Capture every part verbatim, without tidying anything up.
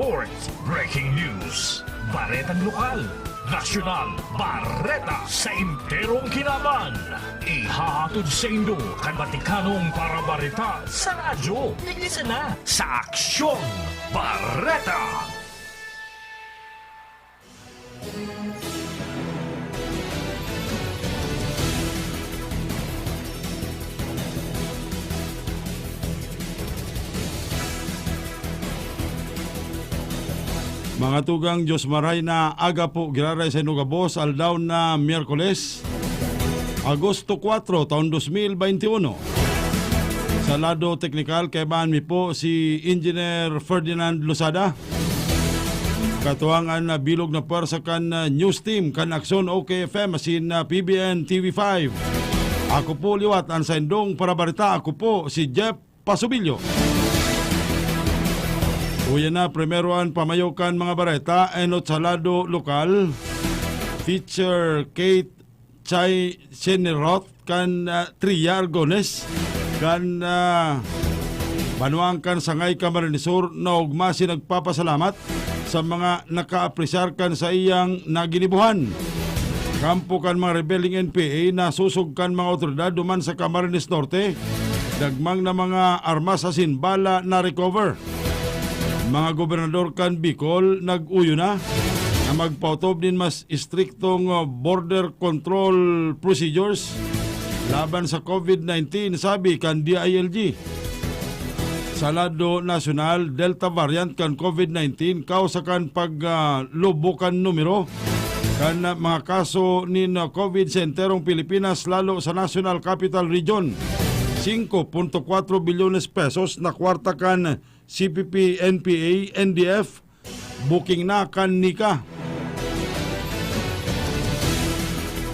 Sports Breaking News. Baretang lokal, nasyonal, bareta sa enterong kinaban. Ihahatod saindo kan batikanong parabareta sa radyo. Digdi sana sa Aksyon Bareta. Mga tugang, Diyos maray na aga po, giraray sa inyo gabos, aldaw na Miyerkules, Agosto kuwatro, taon dos mil baynte uno. Sa lado teknikal, kaibahan mi po si Engineer Ferdinand Losada. Katuwang an, ah, bilog na pwersa kan, ah, news team kan Aksyon O K F M asin, ah, P B N T V five. Ako po liwat an saindong parabareta. Ako po si Jeff Pasubilyo. Uya na, primero an pamayo kan mga bareta, enot sa lado lokal. Teacher Kate Chai Seniroth kan, ah, Tria Argones kan, ah, banwaan kan Sangay, Camarines Sur, naogma si nagpapasalamat sa mga nakaapresyar kan saiyang naginibohan. Kampo kan mga rebeleng N P A nasosog kan mga awtoridad duman sa Camarines Norte, dagmang na mga armas asin bala na-recover. Mga gobernador kan Bicol nag-uyo na na magpaotob nin mas istriktong, ah, border control procedures laban sa COVID nineteen, sabi kan D I L G. Sa lado nasyonal, Delta variant kan COVID nineteen, kausa kan pag, ah, lubo kan numero kan, ah, mga kaso nin, ah, COVID sa enterong Pilipinas, lalo sa National Capital Region. Singko punto kwatro bilyones pesos na kwarta kan C P P, N P A, N D F, booking na kan nika.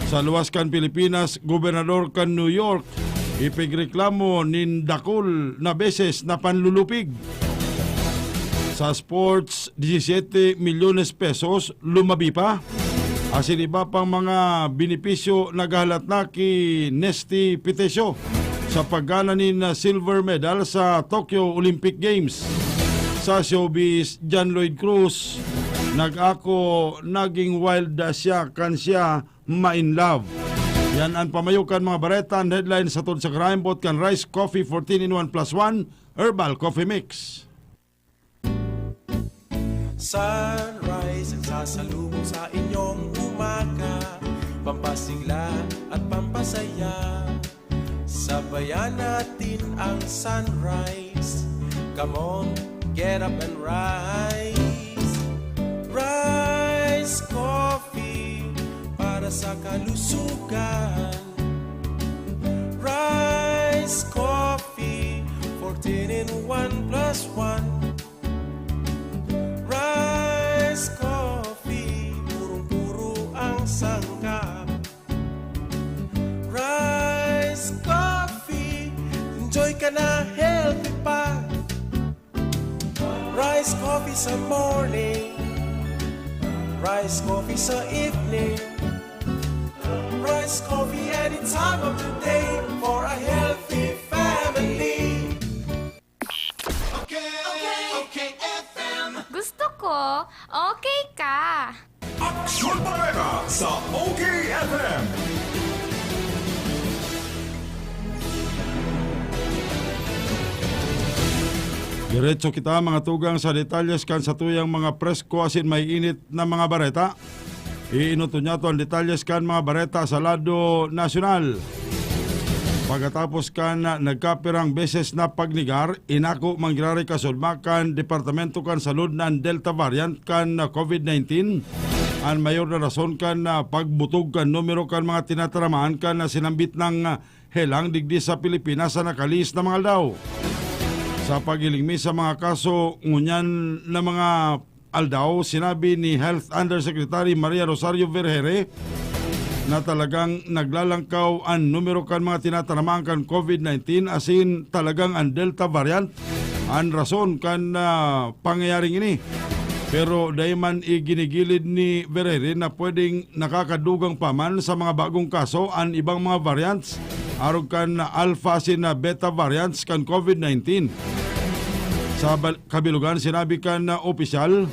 Sa luwas kan Pilipinas, gobernador kan New York ipigreklamo nin dakul na beses na panlulupig. Sa sports, disisyete milyones pesos, lumabi pa. Asin iba pang mga benepisyo naghahalat na ki Nesty Pitesio sa paggana nin silver medal sa Tokyo Olympic Games. Sa showbiz, John Lloyd Cruz nag-ako, naging wild siya kan siya ma-in love. Yan an pamayo kan mga bareta, an headlines sa Tod sa Karaimbot kan Rice Coffee fourteen in one plus one Herbal Coffee Mix. Sunrise ang sasalubong sa inyong umaga, pampasigla at pampasaya. Sabayan natin ang sunrise. Come on, get up and rise. Rise Coffee para sa kalusugan. Rise Coffee, fourteen in one plus one. Rice Coffee, purong-puro ang sangkap. Rice Coffee, enjoy ka na, healthy pa. Rice Coffee sa morning, Rice Coffee sa evening, Rice Coffee any time of the day for a healthy family. Okay, okay, F M. Gusto ko, okay ka. Aksyon Bareta sa O K F M. Diretso kita, mga tugang, sa detalyes kan satuyang mga presko asin may init na mga bareta. Iinot nyato an detalyes kan mga bareta sa lado nasyonal. Pagkatapos kan nagkapirang beses na pagnegar, inako man giraray kasudma kan Departamento kan Salud na an Delta variant kan COVID nineteen an mayor na rason kan pagbutog kan numero kan mga tinataramaan kan sinambit nang helang digdi sa Pilipinas sa nakalihis na mga aldaw. Sa paghiling mi sa mga kaso ngunyan na mga aldaw, sinabi ni Health Undersecretary Maria Rosario Vergeire na talagang naglalangkaw an numero kan mga tinataramaan kan COVID nineteen asin talagang an Delta variant an rason kan, ah, pangyayaring ini. Pero dai man iginigilid ni Vergeire na pwedeng nakakadugang pa man sa mga bagong kaso an ibang mga variants arog kan Alpha asin Beta variants kan COVID nineteen. Sa bal-, kabilugan, sinabi kan, ah, opisyal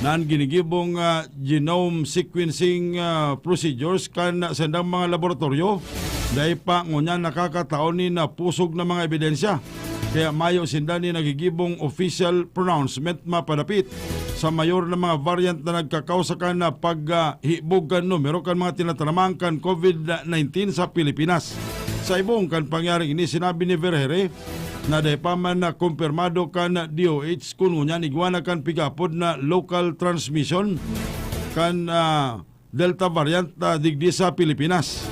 na an ginigibong, ah, genome sequencing, ah, procedures kan sandang mga laboratoryo dai pa ngunyan nakakatao nin pusog na mga ebidensya. Kaya mayo sinda nin nagigibong official pronouncement mapadapit sa mayor na mga variant na nagkakausa kan, ah, paghibog kan numero kan mga tinataramahan kan COVID nineteen sa Pilipinas. Sa ibong kan pangyaring ini, sinabi ni Vergeire na dai pa man na kumpirmado kan D O H kun ngunyan igwa na kan pig-apod na local transmission kan, ah, Delta variant, ah, digdi sa Pilipinas.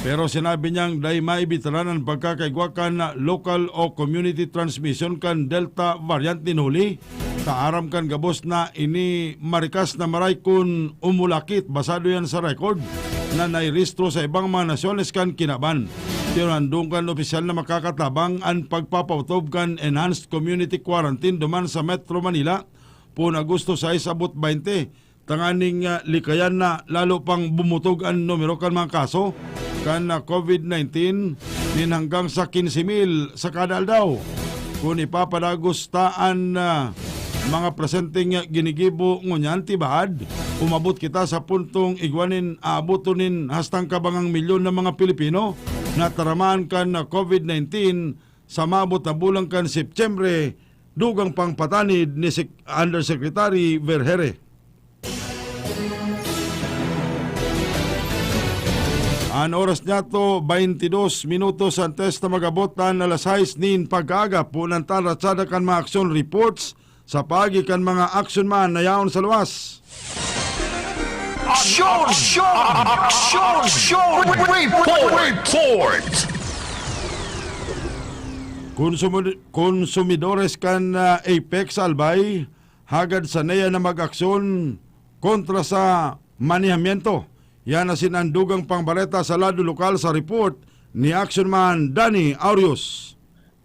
Pero sinabi niyang dai maibitaran an pagkakaigwa kan local o community transmission kan Delta variant nin huli, ta aram kan gabos na ini marikas na maray kun umulakit, basado yan sa record na nairehistro sa ibang mga nasyones kan kinaban. Tinandong kan opisyal na makakatabang an pagpapautob kan enhanced community quarantine duman sa Metro Manila, poon Agosto sais abot baynte, tanganing, ah, likayan na lalo pang bumutog an numero kan mga kaso kan, ah, COVID nineteen nin hanggang sa quince mil sa kada aldaw. Kun ipapadagos ta an, ah, mga presenteng ginigibo ngunyan, tibaad, umabot kita sa puntong igwa nin aaboton nin hastang kabangang milyon na mga Pilipino na taramaan kan, ah, COVID nineteen sa maabot na bulan kan Setyembre, dugang pang patanid ni Sec-, Undersecretary Vergeire. An oras niyato, baynte dos minutos antes na mag-abot an alas sais nin pag-aaga. Poon ta an ratsada kan mga aksyon reports sa paagi kan mga action man na yaon sa luwas. Aksyon! Aksyon! Aksyon! Report! Report! Konsumid-, konsumidores kan, ah, Apex sa Albay, hagad sa NEA na mag-aksyon kontra sa manihamiento. Yan asin an dugang pang bareta sa lado lokal sa report ni Action Man Danny Aureus.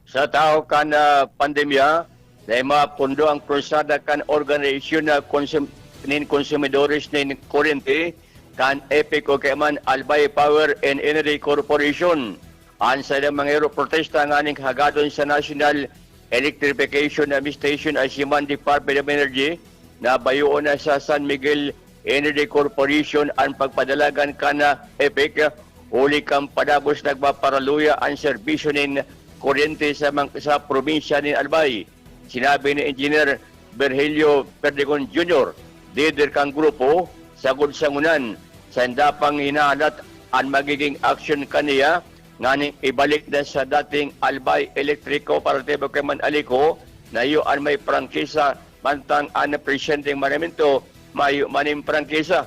Sa tahaw kan, ah, pandemya, dai mapondo an krusada kan organisasyon na konsum-, nin konsumidores nin kuryente kan Apex o kaya man Albay Power and Energy Corporation. An saindang mga hero protesta nganing hagadon sa National Electrification Administration asin man Department of Energy na bayoon na sa San Miguel Energy Corporation an pagpadalagan kan, ah, Apex, huli kan padagos nagpaparaluya an serbisyo nin kuryente sa mang-, sa probinsya nin Albay. Sinabi ni Engineer Virgilio Perdigon Junior, lider kan grupo, sagkod sa ngunyan, sainda pang hinahalat an magiging aksyon kan NEA nganing ibalik na sa dating Albay Electric Cooperative o kaya man ALECO, na iyo an may prangkisa, mantang an presyenteng manamiento mayo man nin prangkisa.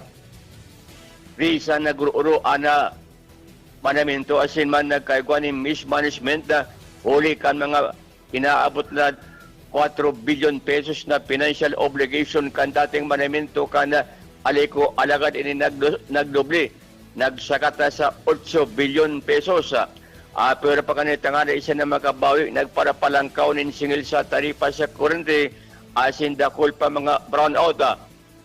Bisan nag-ooro an, ah, manamiento asin man nagkaigwa nin mismanagement na huli kan mga inaabot na kwatro bilyon pesos na financial obligation kan dating manamiento kan ALECO, alagad ini nagdo-, nagdoble, nagsakat na sa otso bilyon pesos. Ah, pero pakani tangani siya na makabawi, nagparapalangkaw nin singil sa taripa sa kurente, asin dakul pa mga brownout.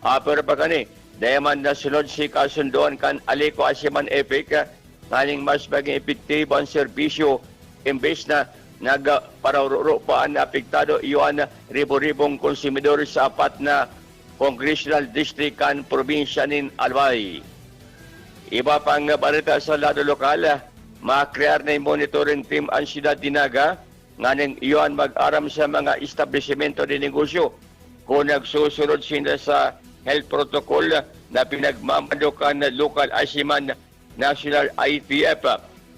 Ah, pero pakani, dai man nasunod si kasundoan kan ALECO asin man Apex, ah, nganing mas maging epektibo an serbisyo, imbes na nagpararuro pa an apektado, iyo an ribo-ribong konsumidor sa apat na congressional district kan probinsya nin Albay. Iba pang bareta sa lado lokal, makrear na monitoring team an siyudad nin Naga, nganing iyo an mag-aram sa mga establisimento de negosyo kun nagsusunod sinda sa health protocol na pinagmamando kan lokal asin man national I T F.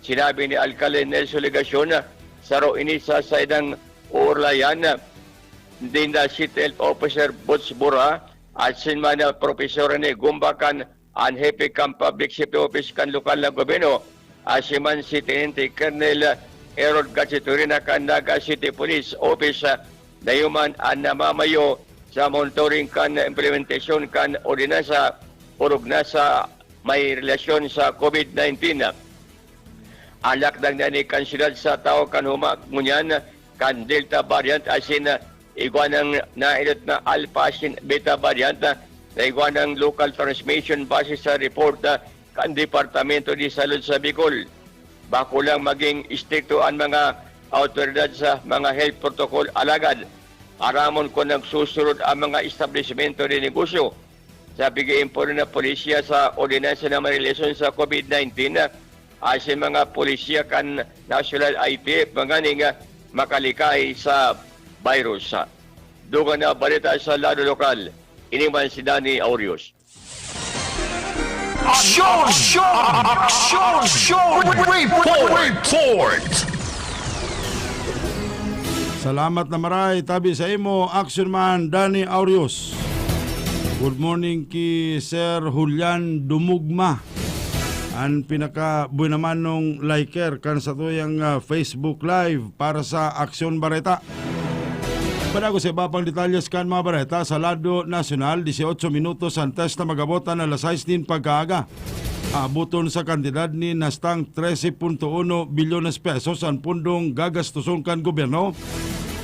Sinabi ni Alkalde Nelson Legacion, saro ini sa saindang uurlayan, ninda City Health Officer Butch Bura, asin man na Profesor Rene Gumba kan an hepe kan Public Safety Office kan lokal na gobyerno, asin man si Teniente Colonel Errol Gachiturina kan Naga City Police Office, ah, dayo man an namamayo sa monitoring kan implementasyon kan ordinansa orog na sa may relasyon sa COVID nineteen. An lakdang na ini kan siyudad sa tahaw kan huma ngunyan kan Delta variant asin igwa nang nainot na Alpha asin Beta variant na igwa nang local transmission base sa report, ah, kan Departamento de Salud sa Bicol. Bako lang maging estrikto an mga awtoridad sa mga health protocol. Alagad aramon kun nagsusurod ang mga establisimento de negosyo sa pag-iimpone na polisiya sa ordinansa na may relasyon sa COVID nineteen, asin mga polisiya kan National I T F, nganing makalikay sa virus. Dugang na balita sa lado lokal, ini man si Danny Aurios. Aksyon! Aksyon! Aksyon! Report! Report! Salamat na maray, tabi sa imo, Action Man Danny Aurios. Good morning ki Sir Julian Dumugma, an pinaka buenamanong liker kan satuyang, ah, Facebook Live para sa Aksyon Bareta. Padago sa iba pang detalyes kan mga bareta sa lado nasyonal, dieciocho minutos antes na mag-abot an alas sais nin pagkaaga, aaboton sa kantidad nin hastang trese punto uno bilyones pesos an pondong gagastoson kan gobyerno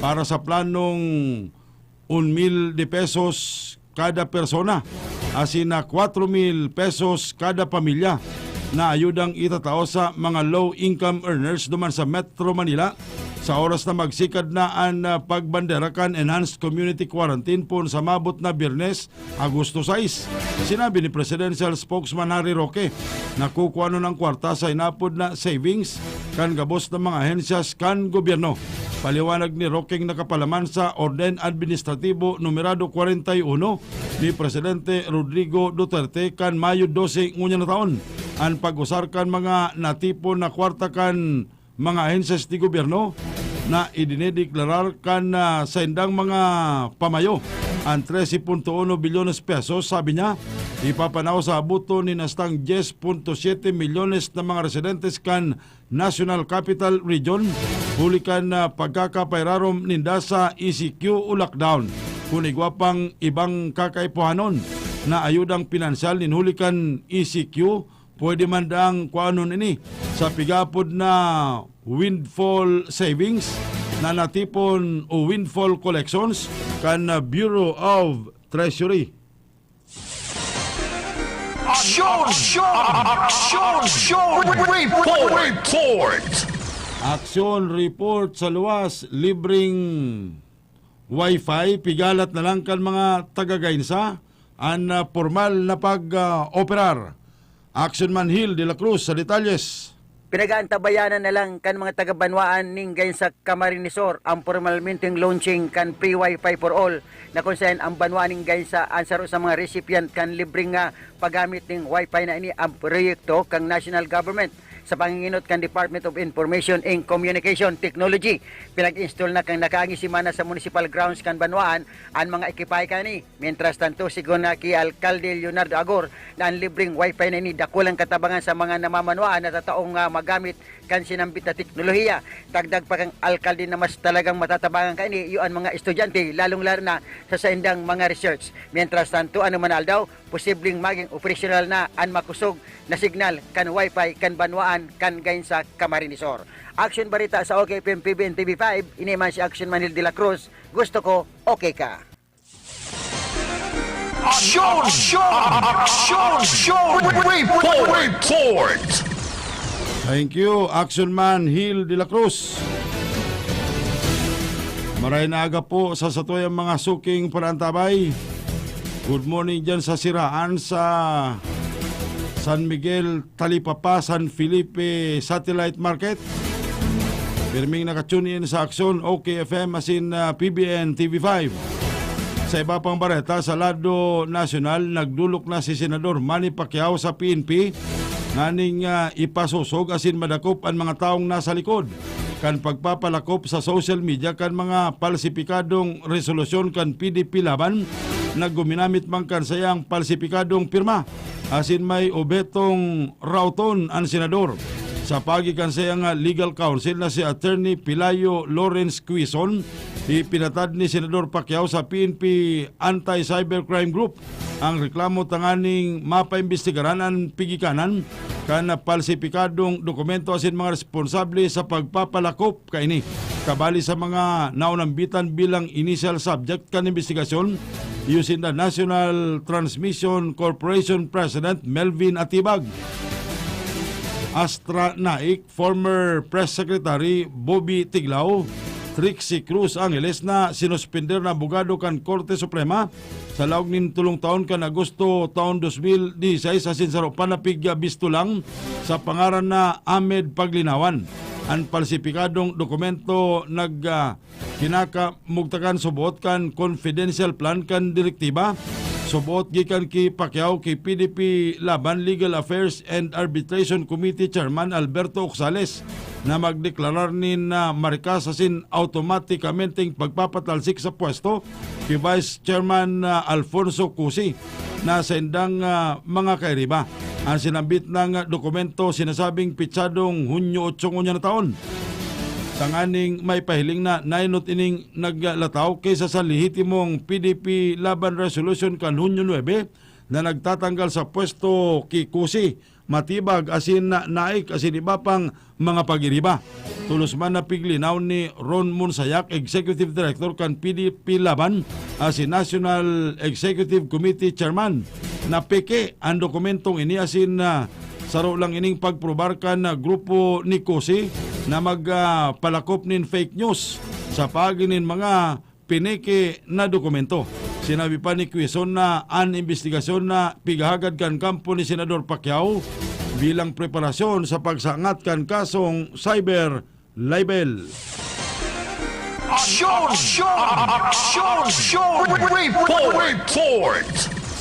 para sa planong un mil de pesos kada persona, asin na kwatro mil pesos kada pamilya na ayudang itatao sa mga low-income earners duman sa Metro Manila sa oras na magsikad na an, ah, pagbandera kan enhanced community quarantine poon sa maabot na Biyernes, Agosto sais. Sinabi ni Presidential Spokesman Harry Roque na kukuanon ang kwarta sa inapod na savings kan gabos na mga ahensyas kan gobyerno. Paliwanag ni Roque, nakapalaman sa Orden Administratibo Numerado kwarenta y uno ni Presidente Rodrigo Duterte kan Mayo dose ngunyan na taon an pag-usar kan mga natipon na kwarta kan mga ahensyas ni gobyerno na idinideklarar kan, ah, saindang mga pamayo. An trese punto uno bilyones pesos, sabi niya, ipapanao sa abuton nin hastang dyes punto siyete milyones na mga residentes kan National Capital Region huli kan, ah, pagkakapairarom ninda sa E C Q o lockdown. Kun igwa pang ibang kakaipuhanon na ayudang pinansyal nin huli kan E C Q, pwede man daang kuanon ini sa pigapod na windfall savings na natipon o windfall collections kan Bureau of Treasury. Aksyon! Aksyon! Aksyon! Report! Report! Aksyon report sa luwas, libreng Wi-Fi, pigalat na lang kan mga taga-Gainsa an, ah, pormal na pag, ah, operar. Action Man Hill de la Cruz sa detalyes. Pinag-aantabayanan na lang kan mga taga-banwaan ning Gainsa, Camarines Sur ang pormalmenteng launching kan Free Wi-Fi for All, na kung saan ang banwaan ning Gainsa an saro sa mga recipient kan libreng, ah, paggamit ning Wi-Fi na ini. Ang proyekto kan national government sa panginginot kan Department of Information and Communication Technology. Pinag-install na kan nakaaging semana sa municipal grounds kan banwaan an mga ekipahe kaini. Mientras tanto, sigon na ki Alkalde Leonardo Agor na an libreng Wi-Fi na ini dakulang katabangan sa mga namamanwaan na tataong, ah, magamit kan sinambit na teknolohiya. Dagdag pa kan alkalde na mas talagang matatabangan kaini iyo an mga estudyante, lalong-lalo na sa saindang mga research. Mientras tanto, ano man aldaw, posibleng magin operasyonal na an makosog na signal kan Wi-Fi kan banwaan kan Gainsa, Camarines Sur. Action Bareta sa O K F M P B N T V five, ini man si Action Man Hill de la Cruz, gusto ko, okay ka. Aksyon! Aksyon! Aksyon! Report! Report! Thank you, Action Man Hill de la Cruz. Maray na aga po sa satuyang mga suking pag-aantabay. Good morning dyan sa Siraan, sa San Miguel, Talipapa, San Felipe Satellite Market. Pirming naka-tune in sa Aksyon, O K F M, asin, ah, P B N T V five. Sa iba pang bareta, sa lado nasyonal, nagdolok na si Senador Manny Pacquiao sa P N P nganing, ah, ipasosog asin madakop an mga tawong nasa likod kan pagpapalakop sa social media kan mga palsipikadong resolusyon kan P D P Laban na guminamit man kan saiyang palsipikadong pirma asin may obhetong raoton an senador. Sa paagi kan saiyang legal counsel na si Attorney Pelayo Lawrence Quizon, ipinatad ni Senador Pacquiao sa P N P Anti-Cybercrime Group ang reklamo tanganing mapaimbestigaran an pigikanan kan palsipikadong dokumento asin mga responsable sa pagpapalakop kaini. Kabali sa mga naunambitan bilang initial subject kan imbestigasyon, iyo sinda National Transmission Corporation President Melvin Atibag, Astra Naik, former Press Secretary Bobby Tiglao, Trixie Cruz Angeles na sinuspender na abogado kan Korte Suprema sa laog nin tolong taon kan Agosto taon dos mil dieciséis asin saro pa na pigbisto lang sa pangaran na Ahmed Paglinawan. An palsipikadong dokumento nag, ah, kinakamugtakan suboot kan confidential plan kan direktiba, suboot gikan ki Pacquiao ki P D P Laban Legal Affairs and Arbitration Committee Chairman Alberto Oxales na magdeklarar nin, ah, marikas asin automatikamenteng pagpapatalsik sa pwesto ki Vice Chairman, ah, Alfonso Cusi na saindang, ah, mga kairiba. An sinambit na dokumento sinasabing pitsadong Hunyo otso ngunyan na taon, tanganing maipahiling na nainot ining naglataw kaysa sa lehitimong P D P Laban Resolution kan Hunyo nuebe na nagtatanggal sa pwesto ki Cusi, Matibag asin na Naik asin iba pang mga pag-iriba. Tolos man na piglinaw ni Ron Monsayak, Executive Director kan P D P Laban, asin National Executive Committee Chairman, na peke an dokumentong ini asin, ah, saro lang ining pagprobar kan, ah, grupo ni Cusi na mag, ah, palakop nin fake news sa paagi nin mga pineke na dokumento. Sinabi pa ni Quizon na an imbestigasyon na pigahagad kan kampo ni Senador Pacquiao bilang preparasyon sa pagsangat kan kasong cyber libel. Aksyon! Aksyon! Aksyon! Report! Report!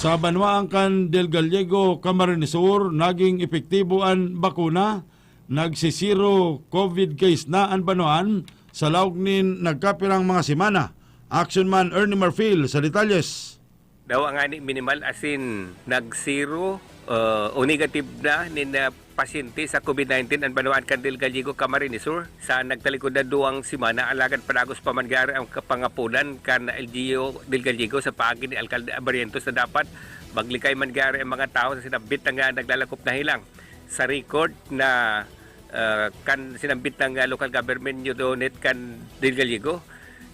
Sa banwaan kan Del Gallego, Camarines Sur, naging epektibo an bakuna. Nagsisiro covid case na an banwaan sa laog nin nagkapirang mga semana. Action Man Ernie Marfil sa detalyes. Dawa ngani minimal asin nagsiro, ah, o negative na nin, ah, pasyente sa covid nineteen an banwaan kan Del Gallego, Camarines Sur. Sa nagtalikod na duwang semana, alagad padagos pa man gari ang kapangapodan kan L G U Del Gallego sa paagi ni Alcalde Barrientos na dapat maglikay man gari ang mga tawo sa sinambit na nga naglalakop na helang. Sa record na, ah, kan sinambit na nga local government unit kan Del Gallego,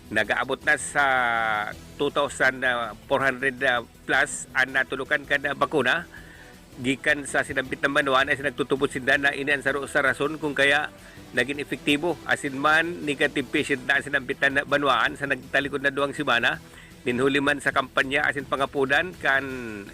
nag-aabot na sa two thousand four hundred, ah, plus an natulokan kan, ah, bakuna gikan sa sinambit na banwaan, asin nagtutubod sinda na ini an saro sa rason kung kaya nagin epektibo asin man negative patient na an sinambit na banwaan sa nagtalikod na duwang semana. Nin huli man sa kampanya asin pangapodan kan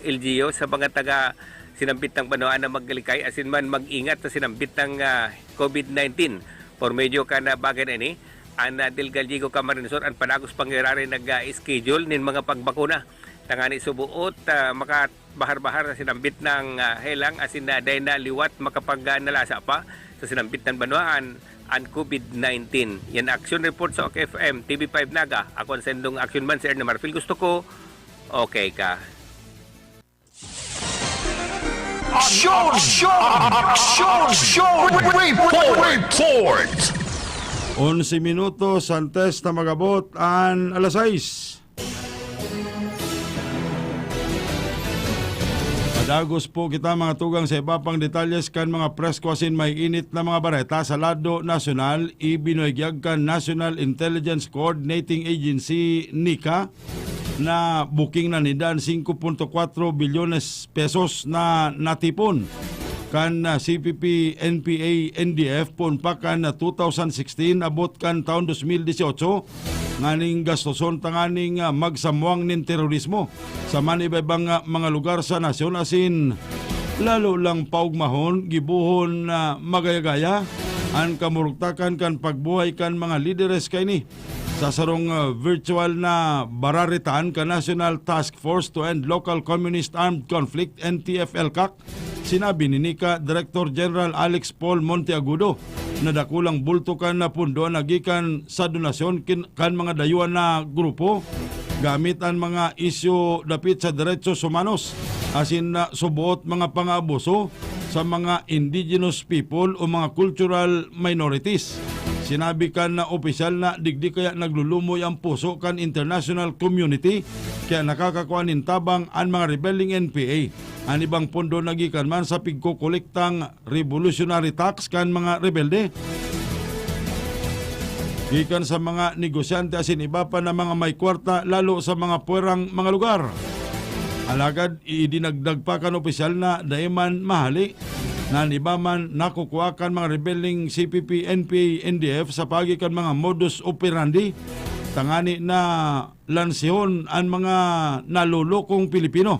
L G U sa mga taga sinambit na banwaan na maglikay asin man mag-ingat sa sinambit na, ah, covid nineteen. Por medyo kan, ah, bagay na ini, an, ah, Del Gallego, Camarines Sur, an padagos pangyayari nag, ah, schedule nin mga pagbakuna. Tangani suboot, ah, makabahar-bahar sa sinambit na, ah, helang asin na dai na liwat makapag, ah, nalasa pa sa sinambit na banwaan an covid nineteen. Yan action report sa OK F M, T V five Naga. Ako an saindong action man, si Ernie Marfil. Gusto ko, okay ka. Aksyon! Aksyon! Aksyon! Report! Report! Onse minutos antes na mag-abot an alas sais. Padagos po kita, mga tugang, sa iba pang detalyes kan mga presko asin may init na mga bareta sa lado nasyonal. Ibinuhigyag kan National Intelligence Coordinating Agency, nika, na booking na ninda an singko punto kwatro bilyones pesos na natipon kan, ah, C P P, N P A, N D F poon pa kan, ah, two thousand sixteen abot kan taon dos mil dieciocho, nganing gastoson tanganing, ah, magsamwang nin terorismo sa man iba-ibang, ah, mga lugar sa nasyon, asin lalo lang paugmahon, gibohon na magaya-gaya an kamurugtakan kan pagbuhay kan mga lideres kaini. Sa sarong, ah, virtual na bararitaan kan National Task Force to End Local Communist Armed Conflict, N T F L CAC, sinabi ni nika Director General Alex Paul Monteagudo na dakulang bulto kan napundo na gikan sa donasyon kin-, kan mga dayuhan na grupo gamit an mga isyu dapit sa derechos humanos asin na suboot mga pangaabuso sa mga indigenous people o mga cultural minorities. Sinabi kan na opisyal na digdi kaya naglulumoy ang puso kan international community, kaya nakakakua nin tabang an mga rebeldeng N P A. An ibang pondo nagikan man sa pigkokolektang revolutionary tax kan mga rebelde, gikan sa mga negosyante asin iba pa na mga may kwarta, lalo sa mga pwerang mga lugar. Alagad, idinagdag pa kan opisyal na dai man mahali An iba man nakukua kan mga rebeleng C P P, N P A, N D F sa paagi kan mga modus operandi tangani na lansihon an mga nalolokong Pilipino.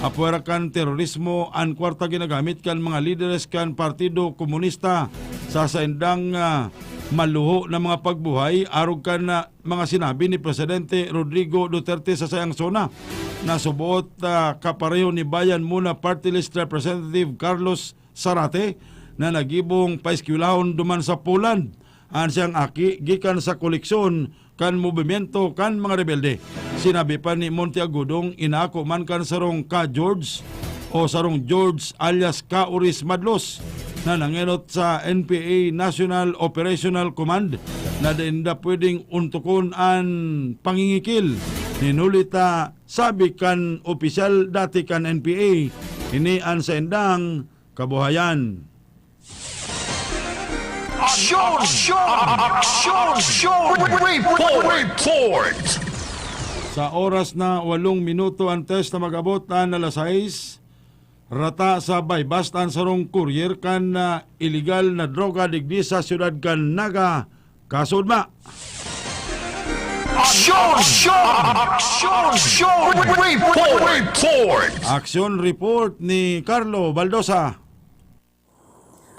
Apwera kan terorismo, an kwarta ginagamit kan mga lideres kan Partido Komunista sa saindang, ah, maluho na mga pagbuhay, arog kan, ah, mga sinabi ni Presidente Rodrigo Duterte sa saiyang SONA na suboot, ah, kapareho ni Bayan Muna Party List Representative Carlos Zarate na nagibong paeskwelahon duman sa Poland an siyang aki gikan sa koleksyon kan movimiento kan mga rebelde. Sinabi pa ni Monteagudo, inaako man kan sarong Ka George o sarong George alias Ka Oris Madlos na nangenot sa N P A National Operational Command na dai ninda pwedeng untokon an pangingikil. Hinuli ta, sabi kan opisyal dati kan N P A, ini an saindang kabuhayan. Aksyon! Aksyon! Aksyon! Report! Report! Sa oras na walong minuto antes na mag-abot an alas sais, rata sa buy-bust an sarong courier kan, ah, iligal na droga digdi sa siyudad kan Naga, kasudma. Aksyon! Aksyon! Aksyon! Report! Report! Action report ni Carlo Baldosa.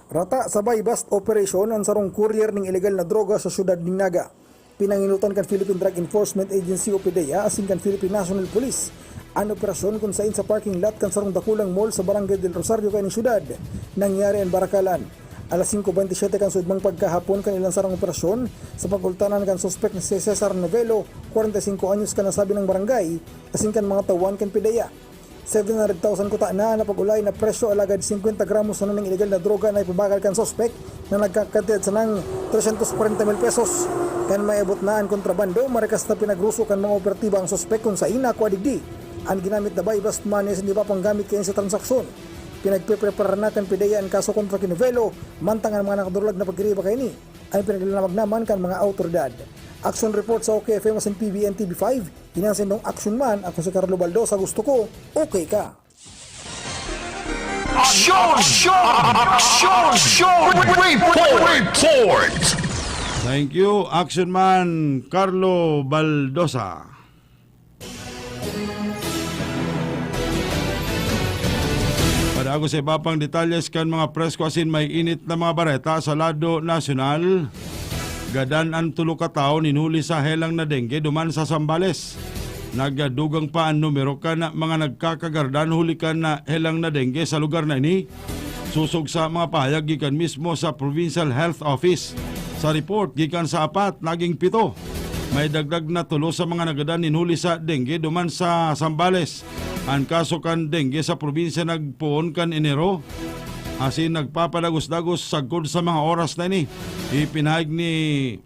Rata sa buy-bust operation an sarong courier ning iligal na droga sa siyudad nin Naga. Pinanginutan kan Philippine Drug Enforcement Agency o PDEA asin kan Philippine National Police an operasyon, kun sain sa parking lot kan sarong dakulang mall sa Barangay del Rosario kaini siyudad nangyari an barakalan. Alas singko bente siyete kan sudmang pagkahapon kan ilang sarong operasyon sa pagultanan kan suspek na si Cesar Novelo, kwarenta y singko anyos, kan nasabi nang barangay, asin kan mga tawan kan PDEA. Seven hundred thousand kuta na an napag-olay na presyo, alagad singkwenta gramos sana ning iligal na droga na ipabakal kan suspek na nagkakantidad sanang tresyentos kwarenta mil pesos. Kan maabot na an kontrabando, marikas na pinagruso kan mga operatiba ang suspek kun sain nakua digdi an ginamit na buy-bust money asin iba pang gamit kaini sa transaksyon. Pinagpepreparar na kan PDEA an kaso kontra ki Novelo, mantang an mga nakadurulag na pagiriba kaini ay pinaglalamag naman kan mga awtoridad. Action report sa OK F M asin P B N T V five, ini an saindong action man. Ako si Carlo Baldosa, gusto ko, okay ka. Aksyon! Aksyon! Aksyon! Report! Report! Thank you, Action Man Carlo Baldosa. Padagos sa iba pang detalyes kan mga presko asin may init na mga bareta sa lado nasyonal, gadan an tulo ka tawo nin huli sa helang na dengue duman sa Zambales. Nagdugang pa an numero kan mga nagkakagardan huli kan helang na dengue sa lugar na ini. Sosog sa mga pahayag gikan mismo sa Provincial Health Office, sa report, gikan sa apat, naging pito. May dagdag na tulo sa mga nagadan nin huli sa dengue duman sa Zambales. An kaso kan dengue sa probinsya nagpoon kan Enero, asin nagpapadagos-dagos sagkod sa mga oras na ini. Ipinahayag ni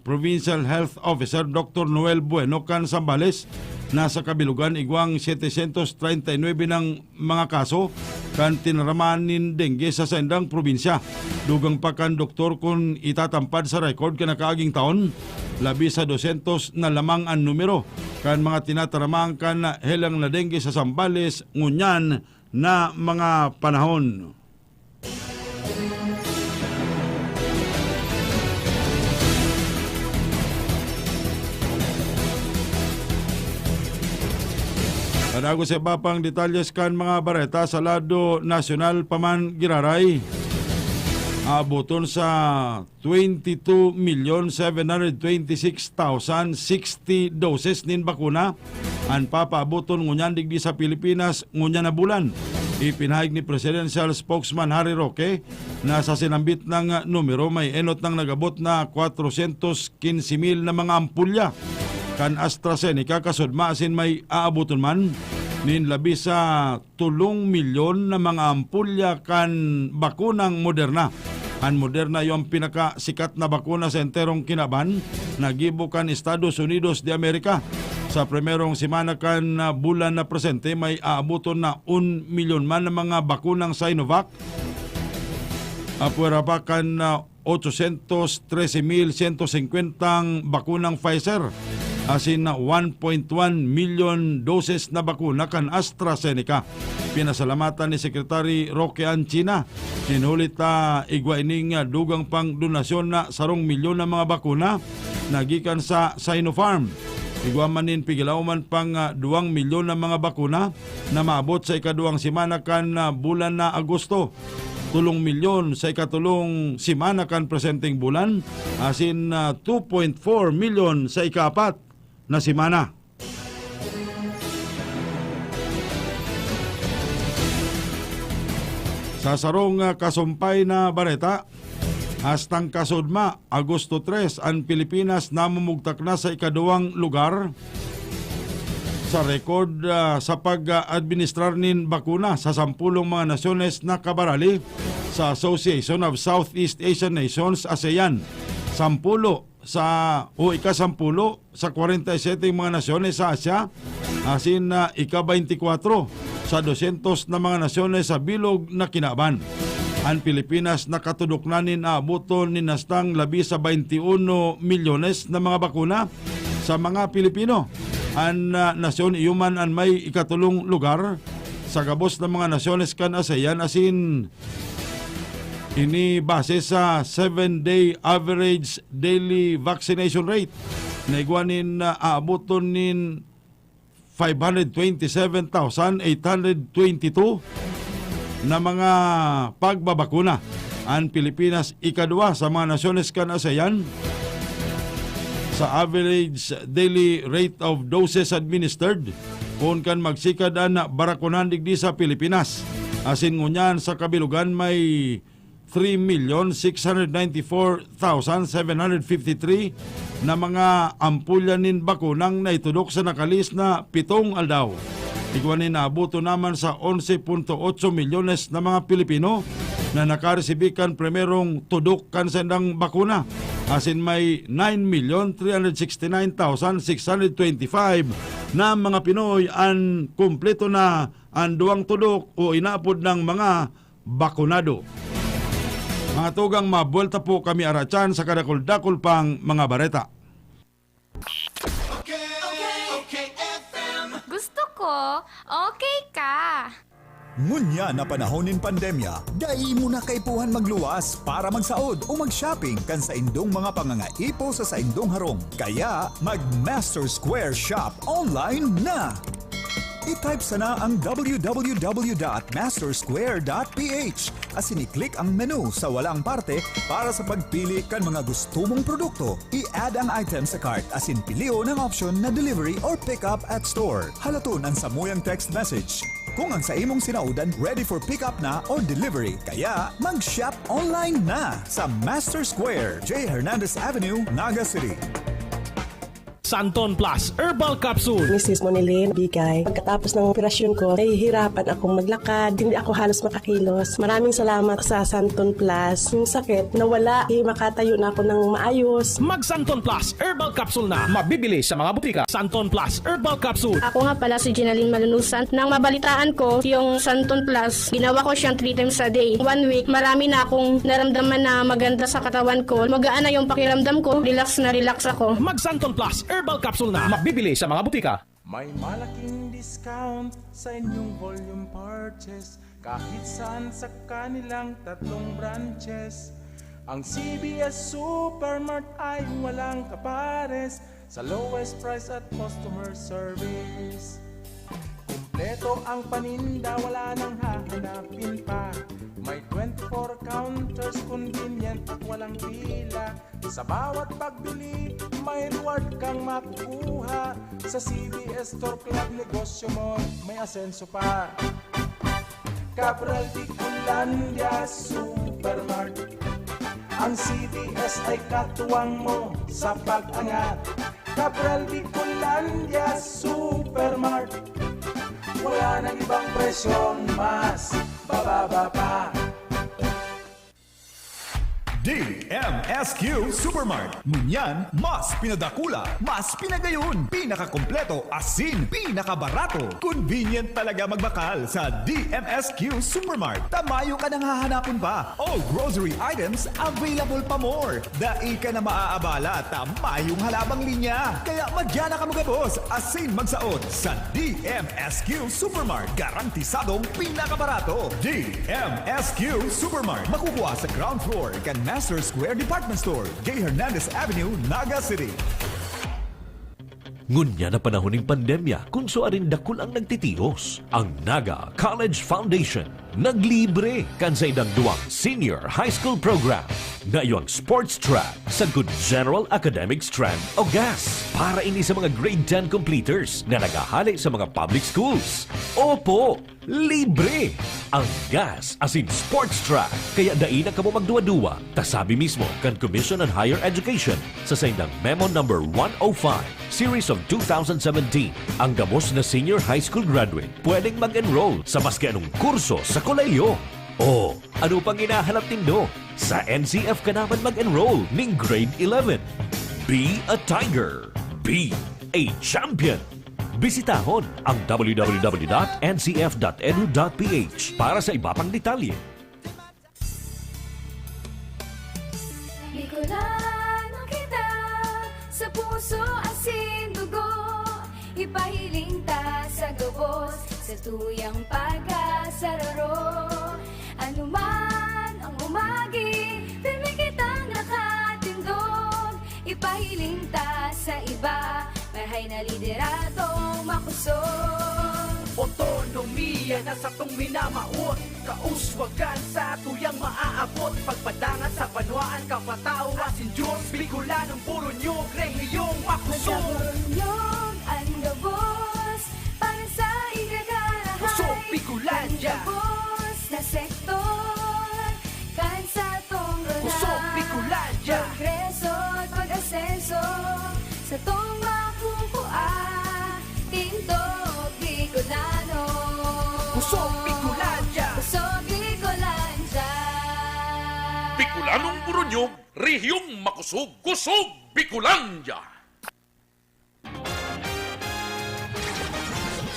Provincial Health Officer Doctor Noel Bueno kan Zambales na sa kabilugan, igwang setecientos treinta y nuebe nang mga kaso kan tinaraman nin dengue sa saindang probinsya. Dugang pa kan doktor, kun itatampad sa record kan nakaaging taon, labi sa dosyentos na lamang an numero kan mga tinataraman kan helang na dengue sa Zambales ngunyan na mga panahon. Padagos sa iba pang detalyes kan mga bareta sa lado nasyonal pa man giraray, aaboton sa twenty-two million seven hundred twenty-six thousand sixty doses nin bakuna an papaaboton ngunyan digdi sa Pilipinas ngunyan na bulan. Ipinahayag ni Presidential Spokesman Harry Roque na sa sinambit nang numero, may enot nang nag-abot na kwatrosyentos kinse mil na mga ampulya kan AstraZeneca kasudma, asin may aaboton man nin labi sa tolong milyon na mga ampulya kan bakunang Moderna. An Moderna iyo an pinakasikat na bakuna sa enterong kinaban na gibo kan Estados Unidos de America. Sa primerong semana kan, ah, bulan na presente, may aaboton na un milyon man na mga bakunang Sinovac. Apwera pa kan, ah, ochocientos trece mil ciento cincuenta ang bakunang Pfizer. asin na one point one milyon doses na bakuna kan AstraZeneca. Pinasalamatan ni Secretary Roque Anchina, nin huli ta igwa ining, ah, dugang pang donasyon na sarong milyon na mga bakuna na gikan sa Sinopharm. Igwa man nin pigilawman pang, ah, duwang milyon na mga bakuna na maabot sa ikaduwang semana kan, ah, bulan na Agosto, tolong milyon sa ikatolong semana kan presenteng bulan, asin, ah, two point four milyon sa ikaapat na semana. Sa sarong, ah, kasumpay na bareta, hastang kasudma, Agosto tres, an Pilipinas namumugtak na sa ikaduwang lugar sa rekord, ah, sa pag-administrar nin bakuna sa sampulong mga nasyones na kabarali sa Association of Southeast Asian Nations, asean. Sampulo sa, o ikasampulo sa kwarenta y sete mga nasyones sa Asia, asin na ika-baynti kwatro sa dosyentos na mga nasyones sa bilog na kinaban. An Pilipinas nakatudok na nin aaboton nin hastang labi sa baynti uno milyones na mga bakuna sa mga Pilipino. An, ah, nasyon iyo man an may ikatolong lugar sa gabos na mga nasyones kan asean, asin ini base sa seven-day average daily vaccination rate na igwa nin, ah, aaboton nin five hundred twenty-seven thousand eight hundred twenty-two na mga pagbabakuna. An Pilipinas, ikaduwa sa mga nasyones kan asean sa average daily rate of doses administered, poon kan magsikad an barakunan digdi sa Pilipinas. Asin ngunyan sa kabilogan, may three million six hundred ninety-four thousand seven hundred fifty-three na mga ampulya nin bakunang naitudok sa nakalihis na pitong aldaw. Igwa nin naaboton naman sa onse punto otso milyones na mga Pilipino na nakaresibi kan primerong tudok kan saindang bakuna, asin may nine million three hundred sixty-nine thousand six hundred twenty-five na mga Pinoy an kumpleto na an duwang tudok o inaapod nang mga bakunado. Mga tugang, mabuwelta po kami aratsan sa kadakul-dakul pang mga bareta. Gusto ko, okay ka. Ngunyan na panahon nin pandemya, dai mo na kaipuhan magluwas para magsaod o mag-shopping kan saindong mga pangangaipo sa saindong harong. Kaya, mag-Master Square Shop online na! I-type sana ang www.mastersquare.ph asin i-click ang menu sa walang parte para sa pagpili kan mga gusto mong produkto. I-add ang item sa cart asin pilion ang option na delivery or pick up at store. Halaton an samuyang text message kung ang sa imong sinaodan ready for pick up na or delivery. Kaya, mag-shop online na sa Master Square, J Hernandez Avenue, Naga City. Santon Plus Herbal Capsule. Misis Monilin Bigay, pagkatapos ng operasyon ko, nahihirapan akong maglakad. Hindi ako halos makakilos. Maraming salamat sa Santon Plus. Yung sakit, nawala. Eh, makatayo na ako ng maayos. Mag Santon Plus Herbal Capsule na. Mabibili sa mga butika. Santon Plus Herbal Capsule. Ako nga pala si Ginaline Malunusan. Nang mabalitaan ko yung Santon Plus, ginawa ko siyang three times a day. One week, marami na akong naramdaman na maganda sa katawan ko. Magaan na yung pakiramdam ko. Relax na relax ako. Mag Santon Plus Herbal Capsule na. Mabibili sa mga butika. May malaking discount sa inyong volume purchase kahit saan sa kanilang tatlong branches. Ang C B S Supermart ay walang kapares sa lowest price at customer service. Kompleto ang paninda, wala nang hahanapin pa. May twenty-four counters, convenient at walang pila. Sa bawat pagbili, may reward kang makukuha. Sa C B S Store Club, negosyo mo may asenso pa. Cabral Bicolandia Supermart. Ang C B S ay katuwang mo sa pag-angat. Cabral Bicolandia Supermart. Wala nang ibang presyong mas bababa pa. D M S Q Supermart. Ngunyan, mas pinadakula, mas pinagayon, pinakakompleto, asin pinakabarato. Convenient talaga magbakal sa D M S Q Supermart. Ta mayo ka nang hahanapon pa. All grocery items available pa more. Dai ka na maaabala ta mayong halabang linya. Kaya madya na kamo gabos asin magsaot sa D M S Q Supermart. Garantisadong pinakabarato. D M S Q Supermart. Makukuha sa ground floor kan Master Square Department Store, Gay Hernandez Avenue, Naga City. Ngunyan na panahon nin pandemya, kun suarin dakul ang nagtitios, ang Naga College Foundation naglibre kan saindang duwang senior high school program na iyo ang sports track sagkod General Academic Strand o GAS. Para ini sa mga grade ten completers na naghahale sa mga public schools. Opo, libre ang GAS asin sports track. Kaya dai na kamo magduwa-duwa, ta sabi mismo kan Commission on Higher Education sa saindang Memo Number one oh five, Series of two thousand seventeen, ang gabos na senior high school graduate pwedeng mag-enroll sa maski anong kurso sa kolehiyo. O, ano pang hinahanap nindo? Sa N C F ka naman mag-enroll ning grade eleven. Be a tiger. Be a champion. Bisitahon ang w w w dot n c f dot e d u dot p h para sa iba pang detalye. Bicolano kita sa puso asin dugo. Ipahiling ta sa gabos, sa tuyang pagkasararo. Anuman ang umagi, pirmi kitang nakatindog. Ipahiling ta sa iba, marhay na lideradong makusog. Otonomiya na satong minamawot. Kauswagan sa tuyang maaabot. Pagpadangat sa banwaan, kapatao asin Diyos. Bicolanong Burunyog, rehiyong makusog. Burunyog an gabos para sa ikakarahay. Kusog Bicolandia. Gabos na sektor kan satong rona. Kusog Bicolandia. Progreso at pag-asenso satong makukua. Tindog Bicolano. Kusog Bicolandia. Kusog Bicolandia. Bicolanong Burunyog, rehiyong makusog, kusog Bicolandia.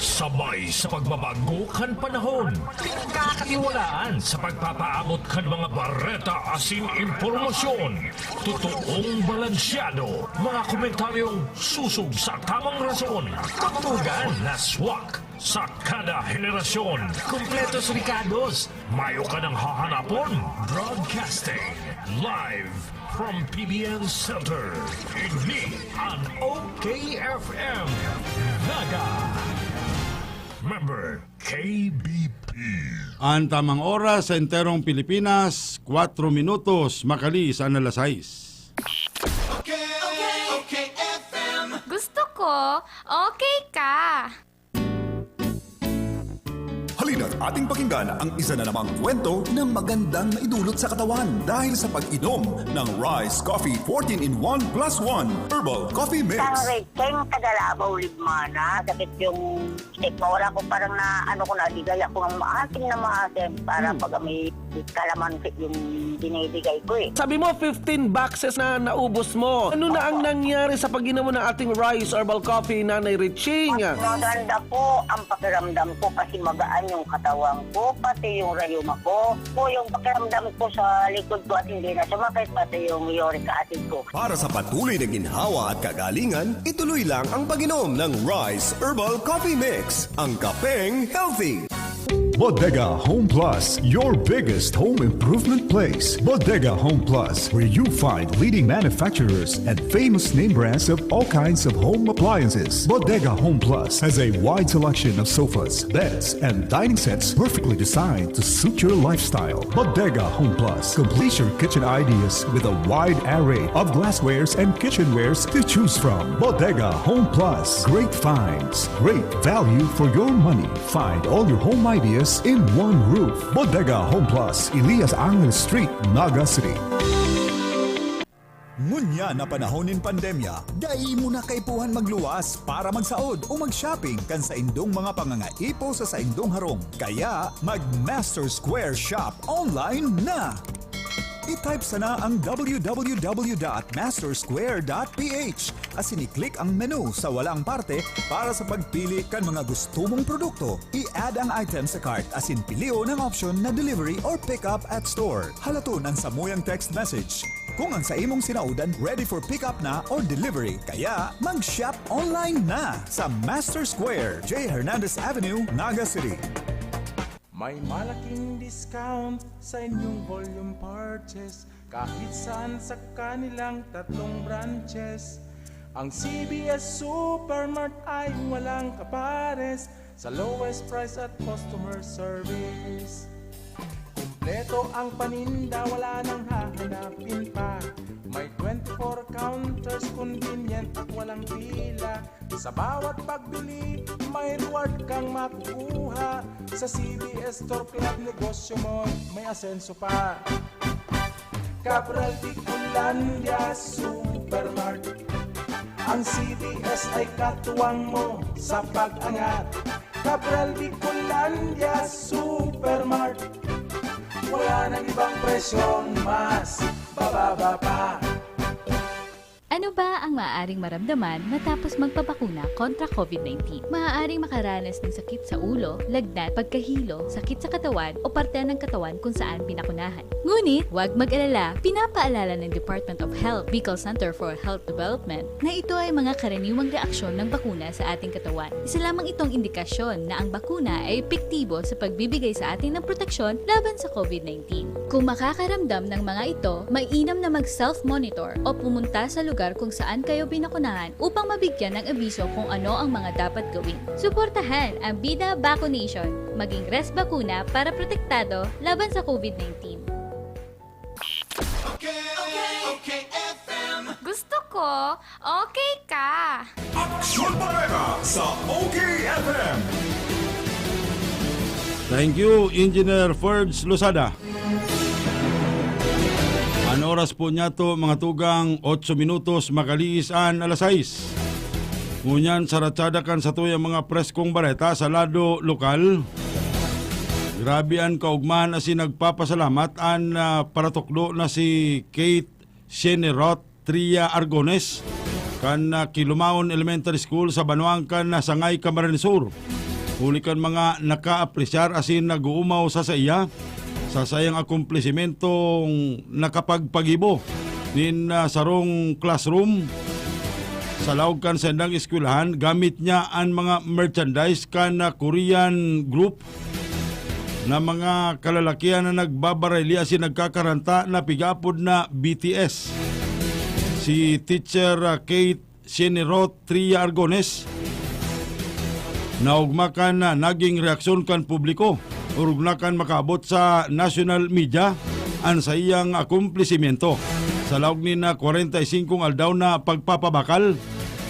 Sabay sa pagbabago kan panahon, pinagkakatiwalaan sa pagpapaabot kan mga bareta asin impormasyon. Totoong balansyado, mga komentaryong susog sa tamang rason. Tugtugan na swak sa kada henerasyon. Kompletos rikados, mayo ka nang hahanapon. Broadcasting live from P B N Center. Ini an O K F M Naga. Member K B P. An tamang oras sa enterong Pilipinas, kwatro minutos makali sa alas sais. Gusto ko, okay ka. Halina't ating pakinggan ang isa na namang kwento na magandang maidulot sa katawan dahil sa pag-inom ng Rice Coffee fourteen in one plus one Herbal Coffee Mix. Kang Recheng, taga Davao, Libmana. Sakit yung stek ko. Wala ko, parang na, ano ko, nadigaya ko ng maasim na maasim para pag may kalamansi yung binibigay ko eh. Sabi mo, fifteen boxes na naubos mo. Ano na ang nangyari sa pag-inom mo ng ating rice herbal coffee, Nanay Riching? Maganda po ang pakiramdam ko kasi magaan yung katawan ko, pati yung rayuma ko. Po yung pakiramdam ko sa likod ko at hindi na sumakit, pati yung uric acid ko. Para sa patuloy na ginhawa at kagalingan, ituloy lang ang pag-inom ng Rice Herbal Coffee Mix, ang kapeng healthy. Bodega Home Plus, your biggest home improvement place. Bodega Home Plus, where you find leading manufacturers and famous name brands of all kinds of home appliances. Bodega Home Plus has a wide selection of sofas, beds, and dining sets perfectly designed to suit your lifestyle. Bodega Home Plus, complete your kitchen ideas with a wide array of glasswares and kitchenwares to choose from. Bodega Home Plus, great finds, great value for your money. Find all your home ideas in one roof. Bodega Home Plus, Elias Angel Street, Naga City. Ngunyan na panahon nin pandemya, dai mo na kaipuhan magluwas para magsaod o mag-shopping kan saindong mga pangangaipo sa saindong harong. Kaya, mag-Master Square Shop online na! I-type sana ang w w w dot master square dot p h asin i-click ang menu sa walang parte para sa pagpili kan mga gusto mong produkto. I-add ang item sa cart asin pilion ang option na delivery or pick up at store. Halaton an samuyang text message kung ang sa imong sinaodan ready for pick up na or delivery. Kaya mag-shop online na sa Master Square, J Hernandez Avenue, Naga City. May malaking discount sa inyong volume purchase kahit saan sa kanilang tatlong branches. Ang C B S Supermart ay walang kapares sa lowest price at customer service. Kompleto ang paninda, wala nang hahanapin pa. May twenty-four counters, convenient at walang pila. Sa bawat pagbili, may reward kang makukuha. Sa C B S Store Club, negosyo mo may asenso pa. Cabral Bicolandia Supermart. Ang C B S ay katuwang mo sa pag-angat. Cabral Bicolandia Supermart. Wala nang ibang presyong mas bababa pa. Ano ba ang maaaring maramdaman matapos magpabakuna kontra covid nineteen? Maaaring makaranas ng sakit sa ulo, lagnat, pagkahilo, sakit sa katawan o parte ng katawan kung saan binakunahan. Ngunit, huwag mag-alala, pinapaalala ng Department of Health, Bicol Center for Health Development, na ito ay mga karaniwang reaksyon ng bakuna sa ating katawan. Isa lamang itong indikasyon na ang bakuna ay epektibo sa pagbibigay sa atin ng proteksyon laban sa covid nineteen. Kung makakaramdam ng mga ito, mainam na mag-self-monitor o pumunta sa lugar kung saan kayo binakunahan upang mabigyan ng abiso kung ano ang mga dapat gawin. Suportahan ang Bida Vaccination. Maging res bakuna para protektado laban sa covid nineteen. Okay, okay, F M. Gusto ko, okay ka. Aksyon Bareta sa O K F M. Thank you, Engineer Ferds Losada. An oras po niyato, mga tugang, otso minutos, makalihis an alas sais. Ngunyan, sa ratsada kan satuyang mga preskong bareta sa lado lokal, grabe an kaogmahan asin nagpapasalamat an, ah, paratukdo na si Kate Shenirot Tria Argones kan, ah, Kilumaon Elementary School sa banwaan kan, ah, Sangay, Camarines Sur. Huli kan mga nakaapresyar asin nag-uumaw sa saiya, sa saiyang akomplisimentong nakapagpagibo nin, ah, sarong classroom sa laog kan saindang eskwelahan, gamit niya an mga merchandise kan, ah, Korean group na mga kalalakihan na nagbabarayli asin nagkakaranta na pigaapod na B T S. Si Teacher, ah, Kate Shinirot Tria Argones, naogma kan, ah, naging reaksyon kan publiko, orog na kan makaabot sa national media an saiyang akomplisimentu. Sa laog nin, ah, kwarenta y singkong aldaw na pagpapabakal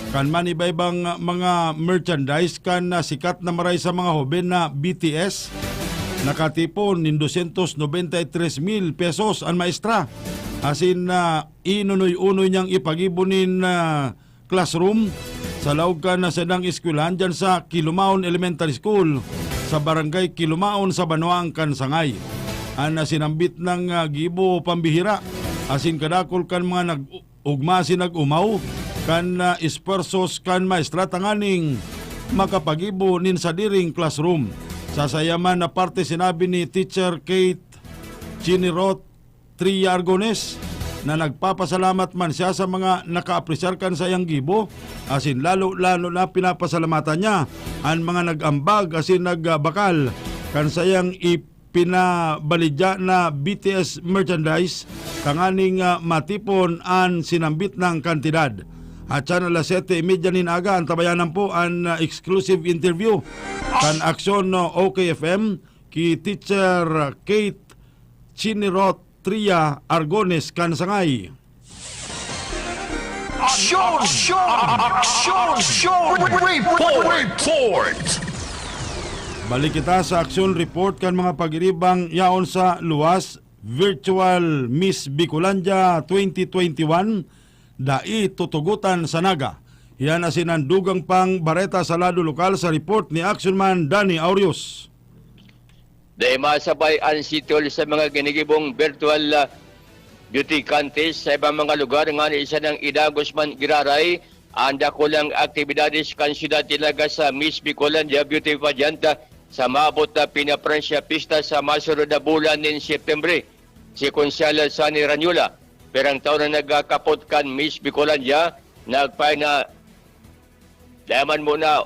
kan manibaybang mga merchandise kan, ah, sikat na maray sa mga hoben na B T S, nakatipon nin dosyentos nobenta y tres mil pesos an maestra, asin, ah, inunoy-unoy niyang ipagibo nin, ah, classroom sa laog kan saindang eskwelahan diyan sa Kilumaon Elementary School, sa Barangay Kilumaon, sa banwaan kan Sangay. An, ah, sinambit nang, ah, gibo pambihira asin kadakul kan mga nag-ugma asin nag-umaw kan, ah, esfuerzos kan maestra tanganing makapagibo nin sadiring classroom. Sa saiya man na parte, sinabi ni Teacher Kate Chinirot Tria Argones na nagpapasalamat man siya sa mga nakaapresyar kan saiyang gibo, asin lalo-lalo na pinapasalamatan niya an mga nag-ambag asin nagbakal kan saiyang ipinabaligya na B T S merchandise tanganing, ah, matipon an sinambit nang kantidad. At siya na alas siyete y media nin aga, antabayanan po an, ah, exclusive interview kan Aksyon, no, O K F M ki Teacher Kate Chinirot Tria Argones kan Sangay. Aksyon! Aksyon! Aksyon! Report! Report! Balik kita sa Aksyon Report kan mga pag-iribang yaon sa luwas, Virtual Miss Bicolandia twenty twenty-one, dai tutugotan sa Naga. Yan asin an dugang pang bareta sa lado lokal sa report ni Action Man Danny Aureus. Dai masabay an City Hall sa mga ginigibong virtual, ah, beauty contest sa ibang mga lugar ngani sanang idagos man giraray ang dakulang aktibidades kan syudad talaga sa Miss Bicolandia Beauty Pageant sa maabot na Pinapransya Pista sa masunod na bulan nin Setyembre. Si Konsehal Sonny Ranyola, pirang taon na nagkakapot kan Miss Bicolandia, nagpahayag na dai man muna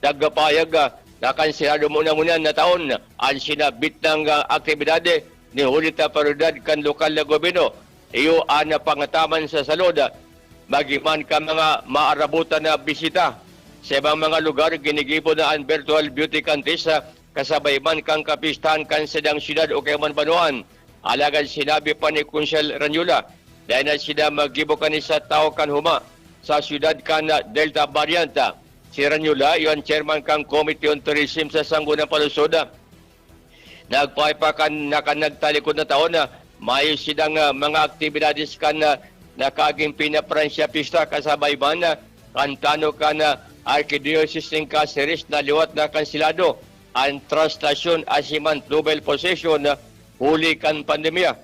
nagpahayag, ah, na kanselado muna ngunyan na taon an sinabit nang, ah, aktibidade ni huli ta prioridad kan lokal na gobyerno. Iyo an pangataman sa salud, ah, magin man kan mga maarabotan na bisita. Sa ibang mga lugar, ginigibo na an virtual beauty contest, ah, kasabay man kan kapistahan kan sadang syudad o kaya man banwaan. Alagad sinabi pa ni Konsehal Ranyola, dai na sila maggibo kani sa tawo kan huma sa syudad kan Delta variant. Si Ranyola, iyo an chairman kan Committee on Tourism sa Sangguniang Panlungsod, nagpahayag pa kan, na kan nagtalikod na taon na mayo sidang, ah, mga aktibidades kan, ah, nakaaging Pinapransya Pista kasabay man, ah, kan plano kan, ah, Archdiocese nin Caceres na liwat na kanselado an traslasyon asin man double procession, ah, huli kan pandemya.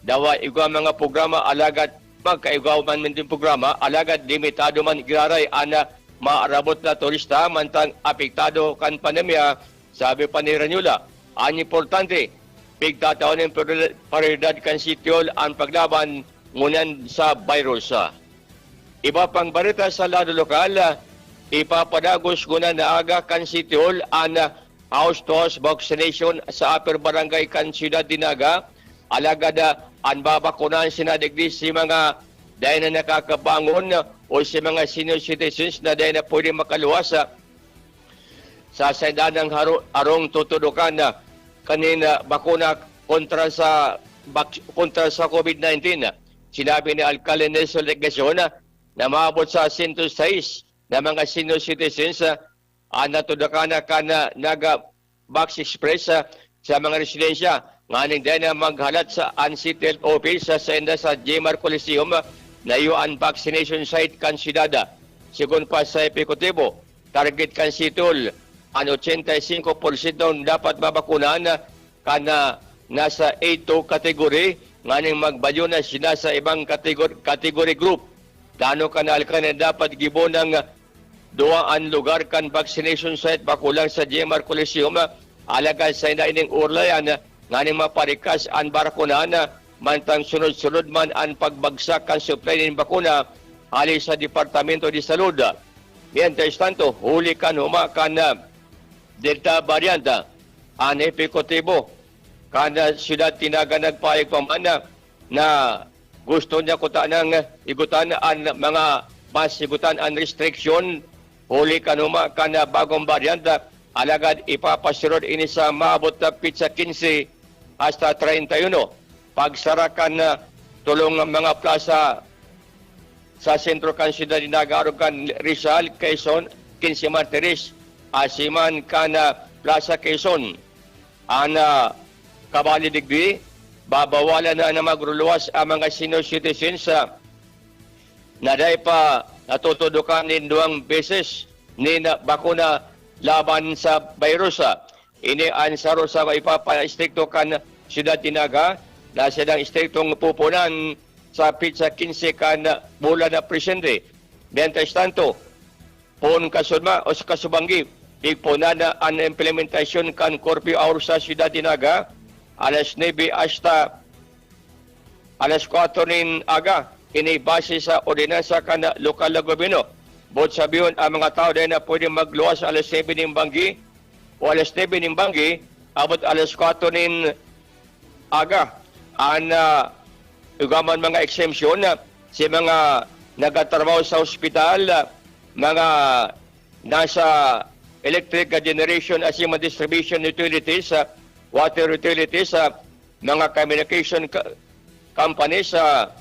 Dawa igwa mga programa alagad magkaigwa man nin programa alagad limitado man giraray an, ah, maarabot na turista mantang apektado kan pandemya, sabi pa ni Ranyola. An importante, pigtatawan nin prioridad kan City Hall an paglaban ngunyan sa virus. Iba pang bareta sa lado lokal, ipapadagos ngunyan na aga kan City Hall an house-to-house vaccination sa Upper Barangay kan Siyudad de Naga. Alagad, ah, an babakunahan sinda digdi si mga dai na nakakabangon o si mga senior citizens na dai na pwede makaluwas, ah, sa saindang haro-, harong tutudokan, ah, kaning, ah, bakuna kontra sa bak-, kontra sa COVID nineteen. Sinabi ni Alcalde Nelson Legacion, ah, na maabot sa sento sais na mga senior citizens, ah, an natudokan na kan, ah, Naga Vax Express, ah, sa mga residensya nganing dai na maghalat sa an City Health Office sa sainda sa Jmar Coliseum, ah, na iyo an vaccination site kan siyudad. Sigon pa sa ehekutibo, target kan City Hall an ochenta y cinco porsyento dapat mabakunahan, ah, kan, ah, nasa A two category nganing magbalyo na sila sa ibang kategor-, category group. Plano kan alkalde na dapat gibon nin duwa an lugar kan vaccination site, bako lang sa Jmar Coliseum, alagad sainda ining orlayan nganing maparikas an bakunahan, mantang sunod-sunod man an pagbagsak kan supply nin bakuna hali sa Departamento de Salud. Mientras tanto, huli kan huma kan, ah, Delta variant, ah, an ehekutibo kan, ah, siyudad tinaga nagpahayag pa man, ah, na gusto niya kutanang higutan an mga mas higutan an restriksyon huli kan huma kan, ah, bagong variant, ah, alagad ipapasunod ini sa maabot na petsa quince hasta treinta y uno. Pagsara kan, ah, tolong mga plaza sa sentro kan siyudad nin Naga, arog kan Rizal, Quezon, Quince Martires, asin man kan, ah, Plaza Quezon. An, ah, kabali digdi, babawalan na, na magluluwas an mga senior citizens, ah, na dai pa natutudokan nin duwang beses nin, ah, bakuna laban sa virus, ah. Ini an saro sa ipapa-estrikto kan siyudad nin Naga na sindang estriktong pupunan sa petsa quince kan bulan na presente. Mientras tanto, poon kasudma o sa kasubanggi, igpunan na an implementasyon kan curfew hour sa siyudad nin Naga, alas nuebe hasta alas kwatro nin aga, ini base sa ordinansa kan lokal na gobyerno. Boot sabihon, ang mga tawo dai na pwede magluwas alas nuebe nin banggi o alas nuebe nin banggi, abot alas kwatro nin aga. An, ah, igwa man mga exemption, ah, si mga nagtatrabaho sa ospital, ah, mga nasa electric generation asin mga distribution utilities, ah, water utilities, ah, mga communication co-, companies, ah,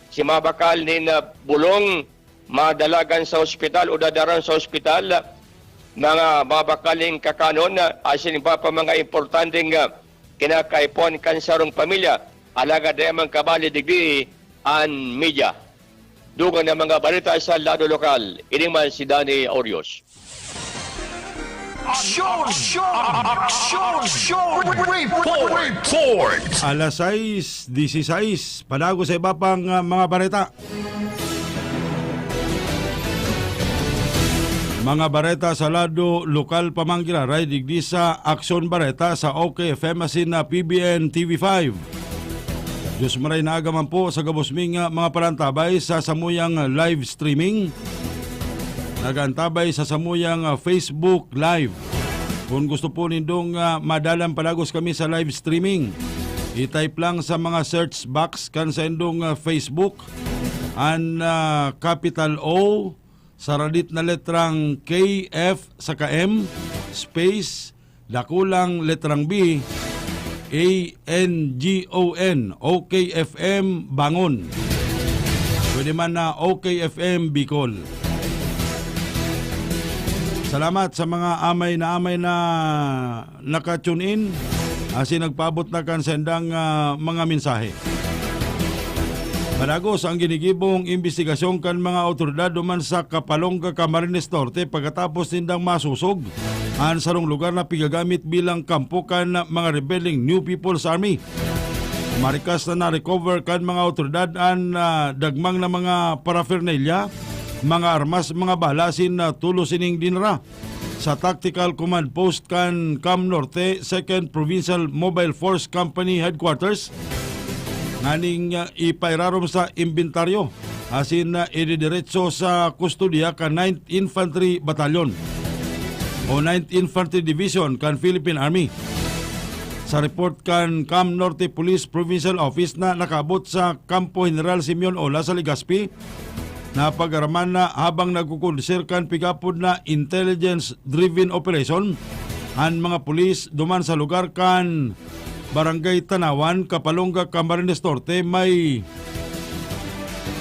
si mga bakal nin, ah, bulong, madalagan sa ospital o dadaran sa ospital, ah, mga, mga bakal nin kakanon, ah, asin iba pa mga importanteng, ah, kinakaipuhan kan sarong pamilya. Alagad dai man kabali digdi an media. Dugang na mga balita sa lado lokal, ini man si Danny Orios. Aksyon! Aksyon! Aksyon! Report! Report! Alas sais disisais, padagos sa iba pang, ah, mga bareta. Mga bareta sa lado lokal pa man giraray digdi sa Aksyon Bareta sa O K F M asin na P B N T V five. Diyos maray na aga man po sa gabos ming, ah, mga parantabay sa samuyang live streaming. Nag-aantabay sa samuyang, ah, Facebook Live. Kun gusto po nindong, ah, madalan padagos kami sa live streaming, i-type lang sa mga search box kan saindong, ah, Facebook an, ah, capital O, sa radit na letrang K F saka M, space, dakulang letrang B, A N G O N, O K F M Bangon. Pwede man na O K F M Bicol. Salamat sa mga amay na amay na naka-tune in asin nagpaabot na kan saindang, ah, mga mensahe. Padagos ang ginigibong imbestigasyon kan mga awtoridad duman sa Kapalonga, Camarines Norte pagkatapos nindang masosog an sarong lugar na pigagamit bilang kampo kan mga rebeleng New People's Army. Marikas na na-recover kan mga awtoridad an, ah, dagmang na mga paraphernalia, mga armas, mga bala asin, ah, tulos ining dinara sa Tactical Command Post kan Cam Norte, Second Provincial Mobile Force Company Headquarters, nganing, ah, ipairarom sa imbentaryo asin, ah, ididiretso sa kustodiya kan Ninth Infantry Battalion o Ninth Infantry Division kan Philippine Army. Sa report kan Cam Norte Police Provincial Office na nakaabot sa Kampo General Simeon Ola sa Legazpi, napag-araman na habang nagkukondusir kan pigapod na intelligence-driven operation an mga pulis duman sa lugar kan Barangay Tanawan, Kapalonga, Camarines Norte, may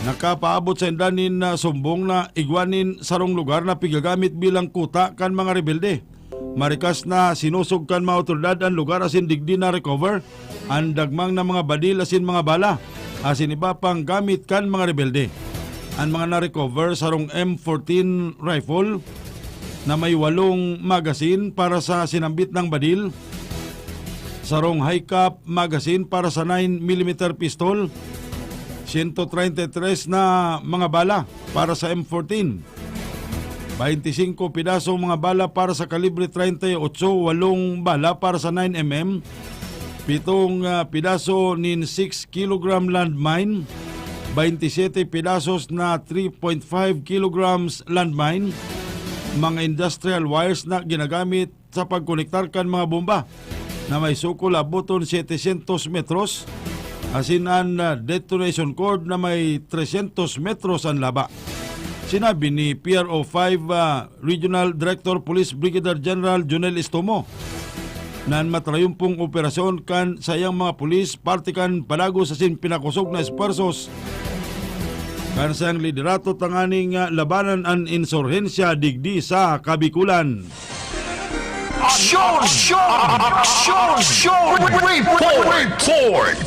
nakapaabot sa inda nin, ah, sumbong na igwa nin sarong lugar na pigagamit bilang kuta kan mga rebelde. Marikas na sinusog kan mga awtoridad an lugar asin digdi na-recover an dagmang na mga badil asin mga bala asin iba pang gamit kan mga rebelde. An mga na-recover, sarong M fourteen rifle na may walong magazine para sa sinambit na badil, sarong high cap magazine para sa nine millimeter pistol, sento treinta y tres na mga bala para sa M fourteen, bainti singko pedasong mga bala para sa kalibre treinta y ocho, walong bala para sa nine M M, pitong, ah, pedaso nin six kilogram landmine, bainti siyete pedasos na three point five kilograms landmine, mga industrial wires na ginagamit sa pagkonektar kan mga bomba na may sukol aboton setecientos metros, asin an, ah, detonation cord na may trescientos metros an laba. Sinabi ni P R O five, ah, Regional Director Police Brigadier General Jonel Estomo na an matrayumpong operasyon kan saiyang mga pulis parte kan padagos asin pinakosog na espuwersos kan saiyang liderato tanganing, ah, labanan an insurhensya digdi sa Kabikulan. Aksyon! Aksyon! Aksyon! Report! Report!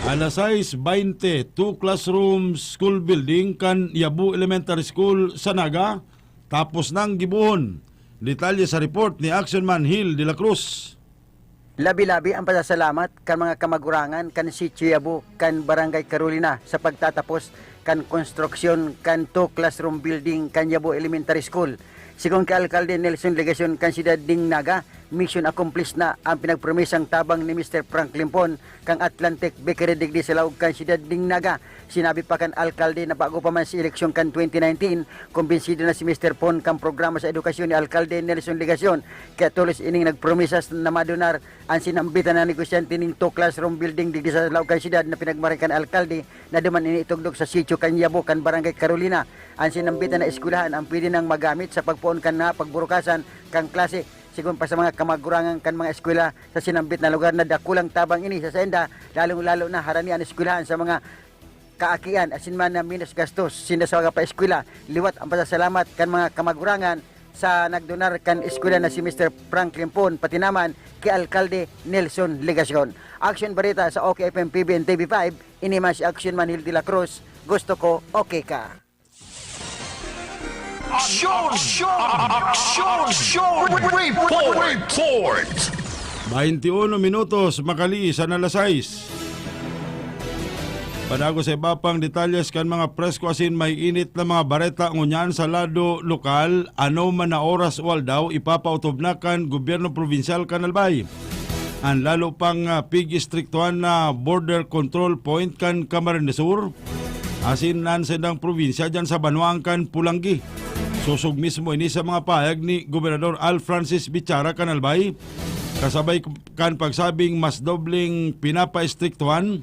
Alas sais baynte, two classroom school building kan Yabo Elementary School sa Naga, tapos nang gibohon. Detalye sa report ni Action Man Hill de la Cruz. Labi-labi ang pasasalamat kan mga kamagurangan kan Sitio Yabo kan Barangay Carolina sa pagtatapos kan konstruksyon kan two classroom building kan Yabo Elementary School. Sigon ki Alkalde Nelson Legacion kan siyudad nin Naga, mission accomplished na ang pinagpromisang tabang ni Mister Franklin Pon kan Atlantic Bakery digdi sa laog kan siyudad nin Naga. Sinabi pa kan alkalde na bago pa man sa eleksyon kan twenty nineteen, kumbinsido na si Mister Pon kan programa sa edukasyon ni Alkalde Nelson Legacion, kaya tolos ining nagpromesas na madonar an sinambitan na negosyante nin two classroom building digdi sa laog kan siyudad na pinagmaray kan alkalde na duman ini itugdok sa sitio kan Yabo kan Barangay Carolina. An sinambitan na eskwelahan ang pwede nang magamit sa pagpoon kan na pagburukasan kan klase, sigon pa sa mga kamagurangan kan mga eskwela sa sinambit na lugar na dakulang tabang ini sa sainda, lalong-lalo na harani an eskwelahan sa mga kaakian asin man na menos gastos sinda sa pagpaeskwela. Liwat ang pasasalamat kan mga kamagurangan sa nagdonar kan eskwela na si Mister Franklin Pon, pati naman ki Alkalde Nelson Legacion. Action Barita sa O K F M P B N T V five, ini man si Action Man Hill de la Cruz, gusto ko, okay ka. Aksyon! Aksyon! Aksyon! Report! Report! Bainti uno minutos makaliis an alas sais. Padagos sa iba pang detalles kan mga presko asin may init na mga bareta ngunyan sa lado lokal, ano man na oras o aldaw, ipapaotob na kan gobyerno probinsyal kan Albay an lalo pang, ah, pig-istriktuhan na border control point kan Camarines Sur asin an saindang probinsya diyan sa banwaan kan Polangui. Sosog mismo ini sa mga pahayag ni Gobernador Al Francis Bichara kan Albay, kasabay kan pagsabing mas dobleng pinapaistriktuhan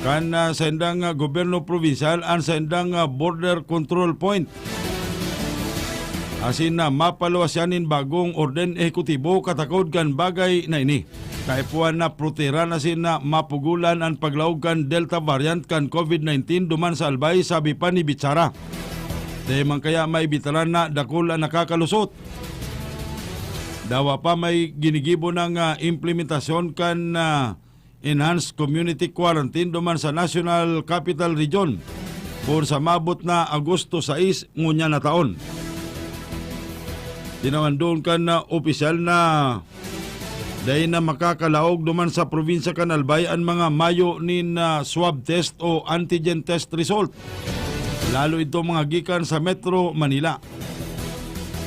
kan, ah, saindang, ah, gobyerno probinsyal an saindang, ah, border control point. Asin na mapaluwas siya nin bagong orden ehekutibo katakod kan bagay na ini. Kaipuhan na proteran asin na mapugolan an paglaog kan Delta variant kan COVID nineteen duman sa Albay, sabi pa ni Bichara. Dai man kaya maibitaran na dakul an nakakalusot. Dawa pa may ginigibo nang, ah, implementasyon kan, ah, Enhanced Community Quarantine duman sa National Capital Region, kun sa maabot na Agosto sais ngunyan na taon. Tinawan doon kan, ah, opisyal na dai na makakalaog duman sa probinsya kan Albay an mga mayo nin, ah, swab test o antigen test result, lalo idto mga gikan sa Metro Manila.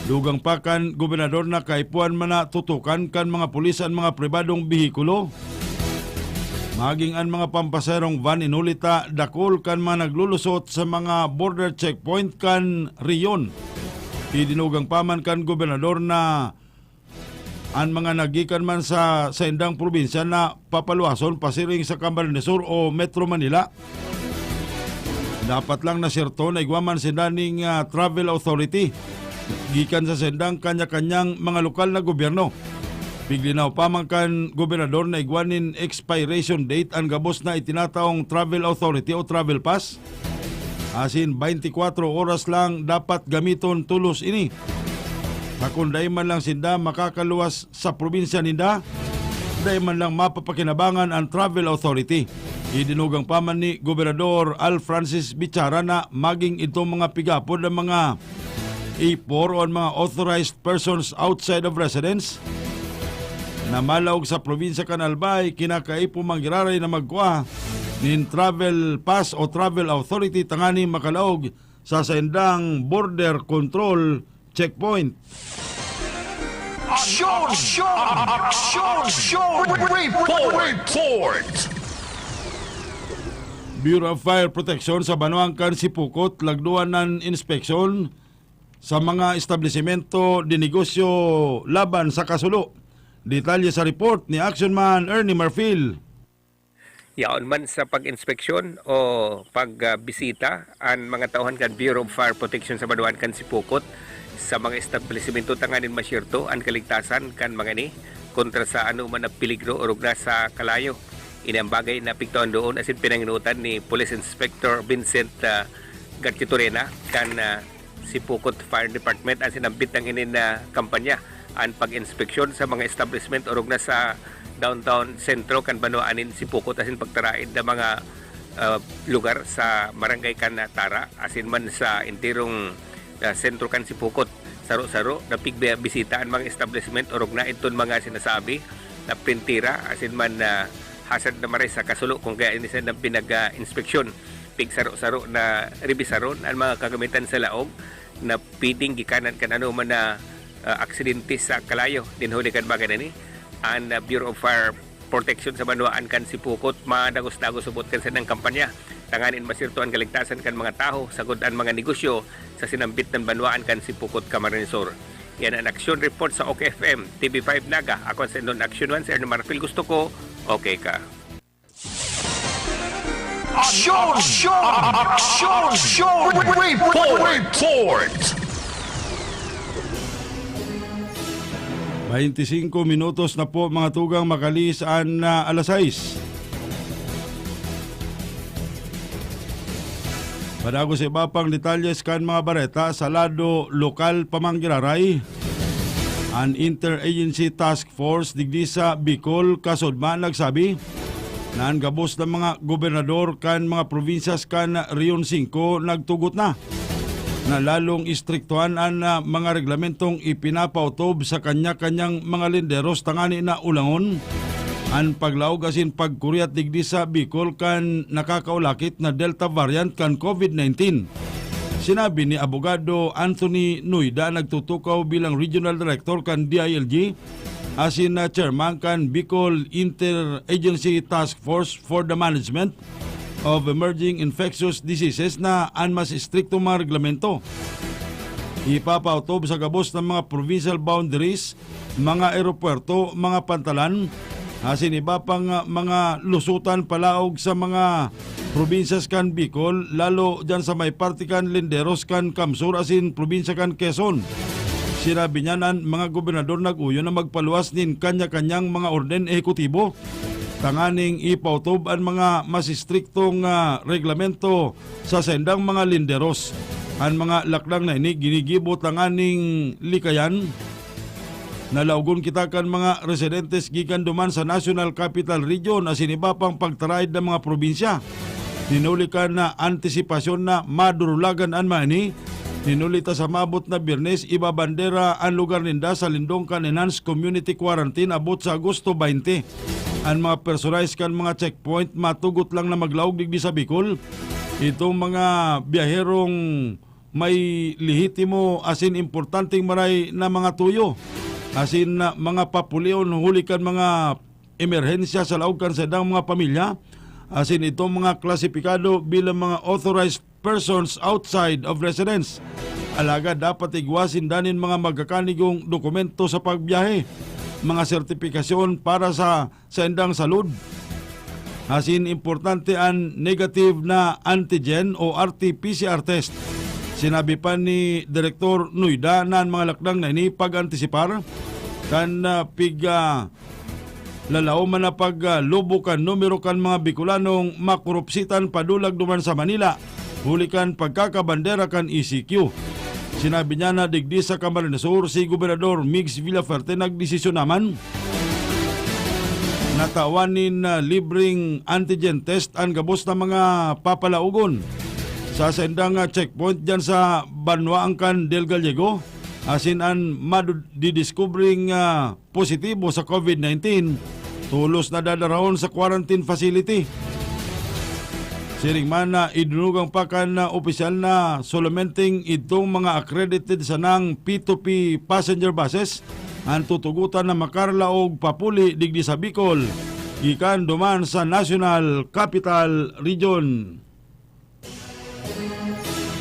Dugang pa kan gobernador na kaipuhan man na tutukan kan mga pulis an mga pribadong behikulo, maging an mga pampaserong van, inuli ta dakul kan mga naglulusot sa mga border checkpoint kan rehiyon. Idinugang pa man kan gobernador na an mga naggikan man sa saindang probinsya na papaluwason pasiring sa Camarines Sur o Metro Manila. Dapat lang na siyerto na igwa man sinda ning, ah, travel authority gikan sa saindang kanya-kanyang mga lokal na gobyerno. Piglinaw pa man kan gobernador na igwa nin expiration date an gabos na itinataong travel authority o travel pass. Asin, baintikwatro oras lang dapat gamiton tolos ini. Ta kun dai man lang sinda makakaluwas sa probinsya ninda, dai man lang mapapakinabangan an travel authority. Idinugang pa man ni Gobernador Al Francis Bichara na maging itong mga pigapod ng mga A four o ang mga authorized persons outside of residence na malaog sa probinsya kan Albay, kinakaipo man giraray na magkua nin travel pass o travel authority tanganing makalaog sa saindang border control checkpoint. Aksyon! Aksyon! Aksyon! Report! Report! Bureau of Fire Protection sa banwaan kan Sipocot, lagduan nan inspeksyon sa mga establisimento de negosyo laban sa kasulo. Detalye sa report ni Action Man Ernie Marfil. Yaon man sa pag-inspeksyon o pagbisita an mga tauhan kan Bureau of Fire Protection sa banwaan kan Sipocot sa mga establisimento tanganing masyerto an kaligtasan kan mga ini kontra sa anoman na peligro orog na sa kalayo. Ini ang bagay na pigtawan doon asin pinanginutan ni Police Inspector Vincent, ah, Garchitorena kan, ah, Sipocot Fire Department an sinambit nang ini na kampanya, an pag-inspeksyon sa mga establishment orog na sa downtown sentro kan banwaan nin Sipocot asin pagtaraid na mga, ah, lugar sa barangay kan Tara asin man sa enterong, ah, sentro kan Sipocot. Saro-saro na pigbisita an mga establishment orog na idton mga sinasabi na printira asin man na hazard na maray sa kasulo kung kaya ini sandang pinag-inspeksyon. Pigsaro-saro na rebisaron an mga kagamitan sa laog na pwedeng gikanan kan anoman na, ah, aksidente sa kalayo. Dinhuli kan bagay na ini, an, ah, Bureau of Fire Protection sa banwaan kan Sipocot madagos-dagos subot kan sanang kampanya tanganing masyerto an kaligtasan kan mga tawo sagod an mga negosyo sa sinambit na banwaan kan Sipocot, Camarines Sur. Yan an Aksyon Report sa OK F M, T V five Naga. Ako ang sa indon Aksyon One, si Ernie Marfil. Gusto ko, okay ka. Aksyon! Aksyon! Aksyon! Report! Report! Bainti singko minutos na po, mga tugang, makalihis an, ah, alas sais. Padagos sa iba pang detalyes kan mga bareta sa lado lokal pa man giraray, an Interagency Task Force digdi sa Bicol, Kasudma, nagsabi na an gabos na mga gobernador kan mga probinsyas kan Rehiyon singko nagtugot na. na lalong istriktuhan an, ah, mga reglamentong ipinapautob sa kanya-kanyang mga linderos tangani na ulangon an paglaog asin pagkuriyat digdi sa Bicol kan nakakaulakit na Delta variant kan COVID nineteen. Sinabi ni Abogado Anthony Noida, nagtutukaw bilang Regional Director kan D I L G, asin na chairman kan Bicol Interagency Task Force for the Management of Emerging Infectious Diseases, na an mas estriktong mga reglamento ipapautob sa gabos na mga provincial boundaries, mga eropuwerto, mga pantalan, asin iba pang, ah, mga lusutan palaog sa mga probinsyas kan Bicol, lalo diyan sa may parte kan linderos kan Kamsur asin probinsya kan Quezon. Sinabi niya na an mga gobernador nag-uyon na magpaluwas nin kanya-kanyang mga orden ehekutibo tanganing ipautob an mga mas estriktong, ah, reglamento sa saindang mga linderos. An mga lakdang na ini ginigibo tanganing likayan na laogon kita kan mga residentes gikan duman sa National Capital Region asin iba pang pagtaraid na mga probinsya. Hinuli kan na antisipasyon na madurulagan an mga ini, hinuli ta sa maabot na Biyernes, ibabandera an lugar ninda sa lindong kan Enhanced Community Quarantine abot sa Agosto twenty. An mga personahe kan mga checkpoint matugot lang na maglaog digdi sa Bicol. Itong mga biyaherong may lehitimo asin importanteng maray na mga tuyo, asin na mga papulion huli kan mga emerhensya sa laog kan saindang mga pamilya, asin itong mga klasipikado bilang mga authorized persons outside of residence. Alagad dapat igwa sinda nin mga magkakanigong dokumento sa pagbiyahe, mga sertipikasyon para sa saindang salud. Asin importante an negative na antigen o R T P C R test. Sinabi pa ni Direktor Noida na an mga lakdang na ini pag-antisipar kan, ah, pig, ah, lalaom man na pag, ah, lubo kan numero kan mga Bicolanong makorupsitan padulag duman sa Manila, huli kan pagkakabandera kan E C Q. Sinabi niya na digdi sa Camarines Sur, si Gobernador Migs Villafuerte nagdesisyon naman na tawan nin, ah, libreng antigen test an gabos na mga papalaogon sa saindang, ah, checkpoint diyan sa banwaan kan Del Gallego, asin an madidiskubreng, ah, positibo sa COVID nineteen, tolos na dadarahon sa quarantine facility. Siring man na idinugang pa kan, ah, opisyal na solomenteng idtong mga accredited sanang P two P passenger buses an tutugotan na makarlaog papuli digdi sa Bicol, gikan duman sa National Capital Region.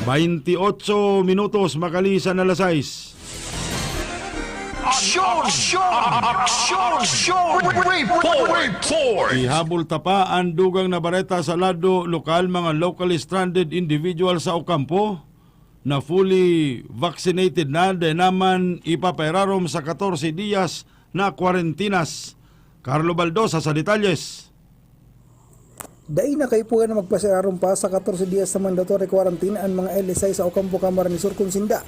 Baintiotso minutos makalisan alas sais. Aksyon! Aksyon! Aksyon! Report! Report! Ihabol ta pa an dugang na bareta sa lado lokal, mga locally stranded individual sa Ocampo na fully vaccinated na, dai naman ipapairarom sa katorse diyas na kwarentinas. Carlo Baldosa sa detalyes. Dai na kaipuhan na magpasirarom pa sa katorse diyas sa mandatory quarantine an mga L S I sa Ocampo, Camarines Sur kun sinda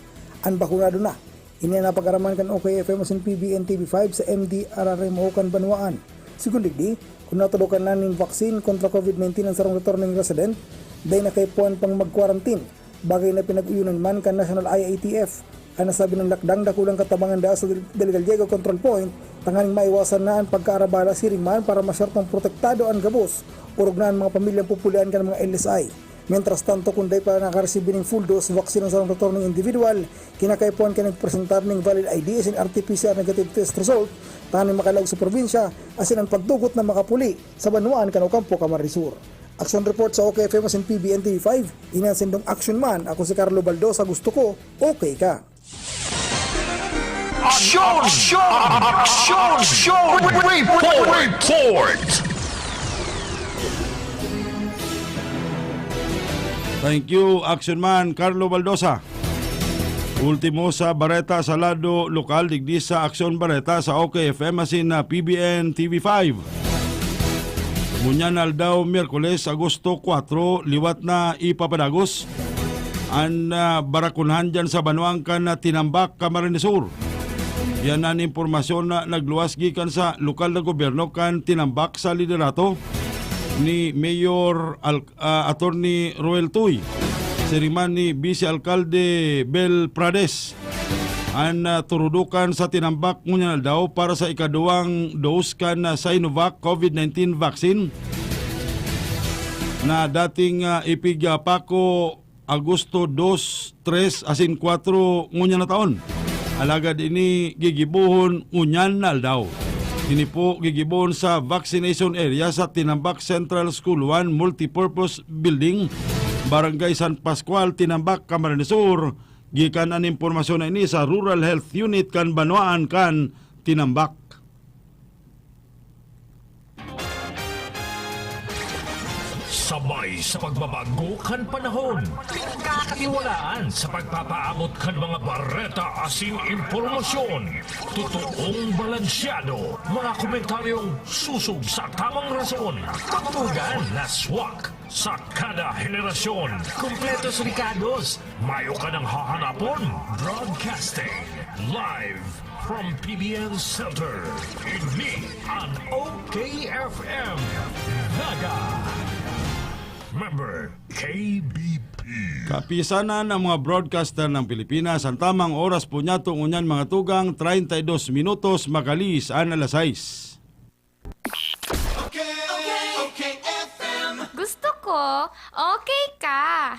an bakunado na. Ini an napag-araman kan O K F M asin P B N T V five sa M D R R M O kan banwaan. Sigon digdi, kun natudokan na nin vaccine kontra COVID nineteen an sarong returning resident, dai na kaipuhan pang mag-quarantine. Bagay na pinag-uyonan man kan National I A T F. An nasabing lakdang dakulang katabangan daa sa Del Gallego Control Point, tanganing maiwasan na an pagkaarabala, siring man para masyertong protektado an gabos, orog na an mga pamilyang pupulian kan mga L S I. Mientras tanto, kun dai pa nakaresibi nin full dose vaccine an sarong returning individual, kinakaipuhan kan nagpresentar nin valid I D asin R T P C R negative test result tanganing makalaog sa probinsya asin an pagtugot na makapuli sa banwaan kan Ocampo, Camarines Sur. Action report sa O K F M asin P B N T V five. Ini an sindong Action Man. Ako si Carlo Baldosa. Gusto ko, okay ka. Aksyon! Aksyon! Aksyon! Aksyon! Report! Report! Thank you, Action Man Carlo Baldosa. Ultimo sa bareta sa lado lokal digdi sa Aksyon Bareta sa O K F M asin na P B N T V five. Ngunyan aldaw, Miyerkules, Agosto kuwatro, liwat na ipapadagos an, ah, barakunhan diyan sa banwaan kan, ah, Tinambac, Camarines Sur. Yan an impormasyon na nagluwas gikan sa lokal na gobyerno kan Tinambac sa liderato ni Mayor Al-, ah, Attorney Roel Tuy. Diriman ni Vice Alkalde Bel Prades an, ah, turudukan sa tinambak ngunyan aldaw para sa ikaduwang dose kan, ah, Sinovac COVID nineteen vaccine na dating, ah, ipigpako Agosto dos, tres asin kwatro ngunyan na taon. Alagad ini gigibohon ngunyan na aldaw. Ini po gigibohon sa vaccination area sa Tinambak Central School one Multipurpose Building, Barangay San Pascual, Tinambak, Camarines Sur. Gikan an impormasyon na ini sa Rural Health Unit kan Banwaan kan Tinambak. Sabay sa pagbabago kan panahon, pinagkakatiwalaan sa pagpapaabot kan mga bareta asin impormasyon. Totoong balansyado, mga komentaryong susog sa tamang rason. Pagtugan na swak sa kada henerasyon. Kompletos rikados, mayo ka nang hahanapon. Broadcasting live from P B N Center. Ini an O K F M Naga. Member K B P. Kapisanan ng mga broadcaster ng Pilipinas, ang tamang oras po niya tungo niyan, mga tugang, treinta y dos minutos, makalis an alas sais. Okay, okay, okay, F M. Gusto ko, okay ka.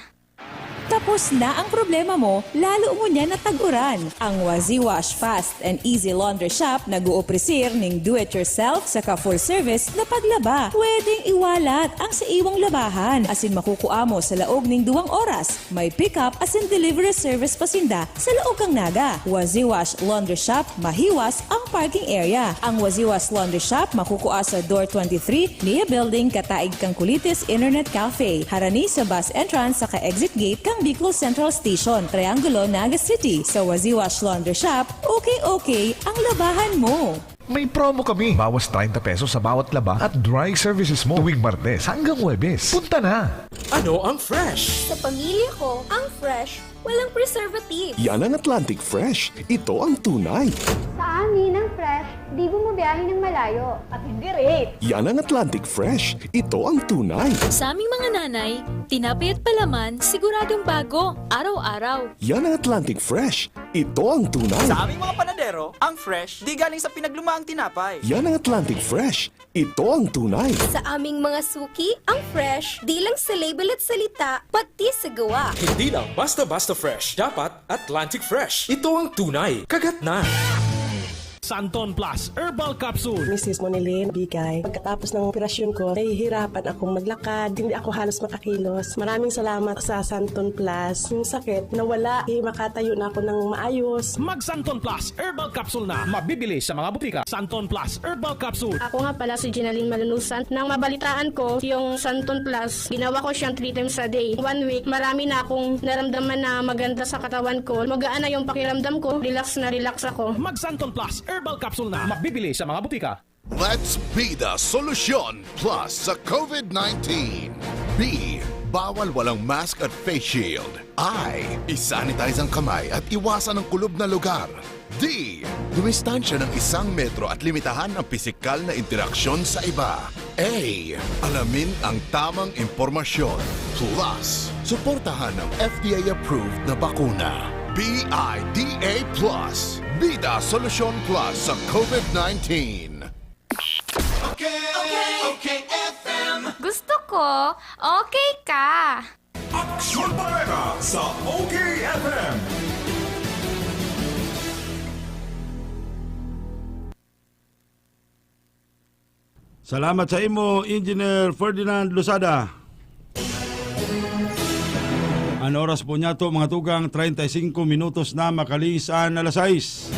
Tapos na ang problema mo, lalo ngunyan na tag-uran. Ang Waziwash Fast and Easy Laundry Shop nag-oofrecer ning do-it-yourself saka full-service na paglaba. Pwedeng iwalat ang sa iwang labahan asin makukua mo sa laog ning duwang oras. May pick-up asin delivery service pa sinda sa laog kan Naga. Waziwash Laundry Shop, mahiwas ang parking area. Ang Waziwash Laundry Shop makukua sa Door twenty-three, Nia Building, kataig kan Kulitis Internet Cafe, harani sa bus entrance saka exit gate kan Bicol Central Station, Triangulo, Naga City. Sa Waziwash Laundry Shop, okay-okay ang labahan mo. May promo kami. Bawas treinta pesos sa bawat laba at dry services mo tuwing Martes hanggang Huwebes. Punta na! Ano ang fresh? Sa pamilya ko, ang fresh, walang preservative. Yan ang Atlantic Fresh. Ito ang tunay. Sa amin, ang fresh, di bumabiyahe ng malayo. At hindi late. Yan ang Atlantic Fresh. Ito ang tunay. Sa aming mga nanay, tinapay at palaman, siguradong bago, araw-araw. Yan ang Atlantic Fresh. Ito ang tunay. Sa aming mga panadero, ang fresh, di galing sa pinaglumaang tinapay. Yan ang Atlantic Fresh. Ito ang tunay. Sa aming mga suki, ang fresh, di lang sa label at salita, pati sa gawa. Hindi lang basta-basta fresh. Dapat Atlantic Fresh. Ito ang tunay. Kagat na! Santon Plus Herbal Capsule. Misis Monilin Bigay. Pagkatapos ng operasyon ko, nahihirapan akong maglakad. Hindi ako halos makakilos. Maraming salamat sa Santon Plus. Yung sakit, nawala. Eh, makatayo na ako ng maayos. Mag Santon Plus Herbal Capsule na. Mabibili sa mga butika. Santon Plus Herbal Capsule. Ako nga pala si Ginaline Malunusan. Nang mabalitaan ko yung Santon Plus, ginawa ko siyang three times a day. One week, marami na akong naramdaman na maganda sa katawan ko. Magaan na yung pakiramdam ko. Relax na relax ako. Mag Santon Plus Herbal Capsule na. Mabibili sa mga butika. Let's be the solution plus sa COVID nineteen. B, bawal walang mask at face shield. I, isanitize ang kamay at iwasan ang kulob na lugar. D, dumistansya ng isang metro at limitahan ang pisikal na interaksyon sa iba. A, alamin ang tamang impormasyon. Plus, suportahan ng F D A-approved na bakuna. B I D A plus. Bida Solusyon Plus sa COVID nineteen. Okay, okay, okay, F M. Gusto ko, okay ka. Aksyon Bareta sa O K F M. Salamat sa imo, Engineer Ferdinand Losada. An oras po niyato, mga tugang, treinta y cinco minutos na makalis an alas sais.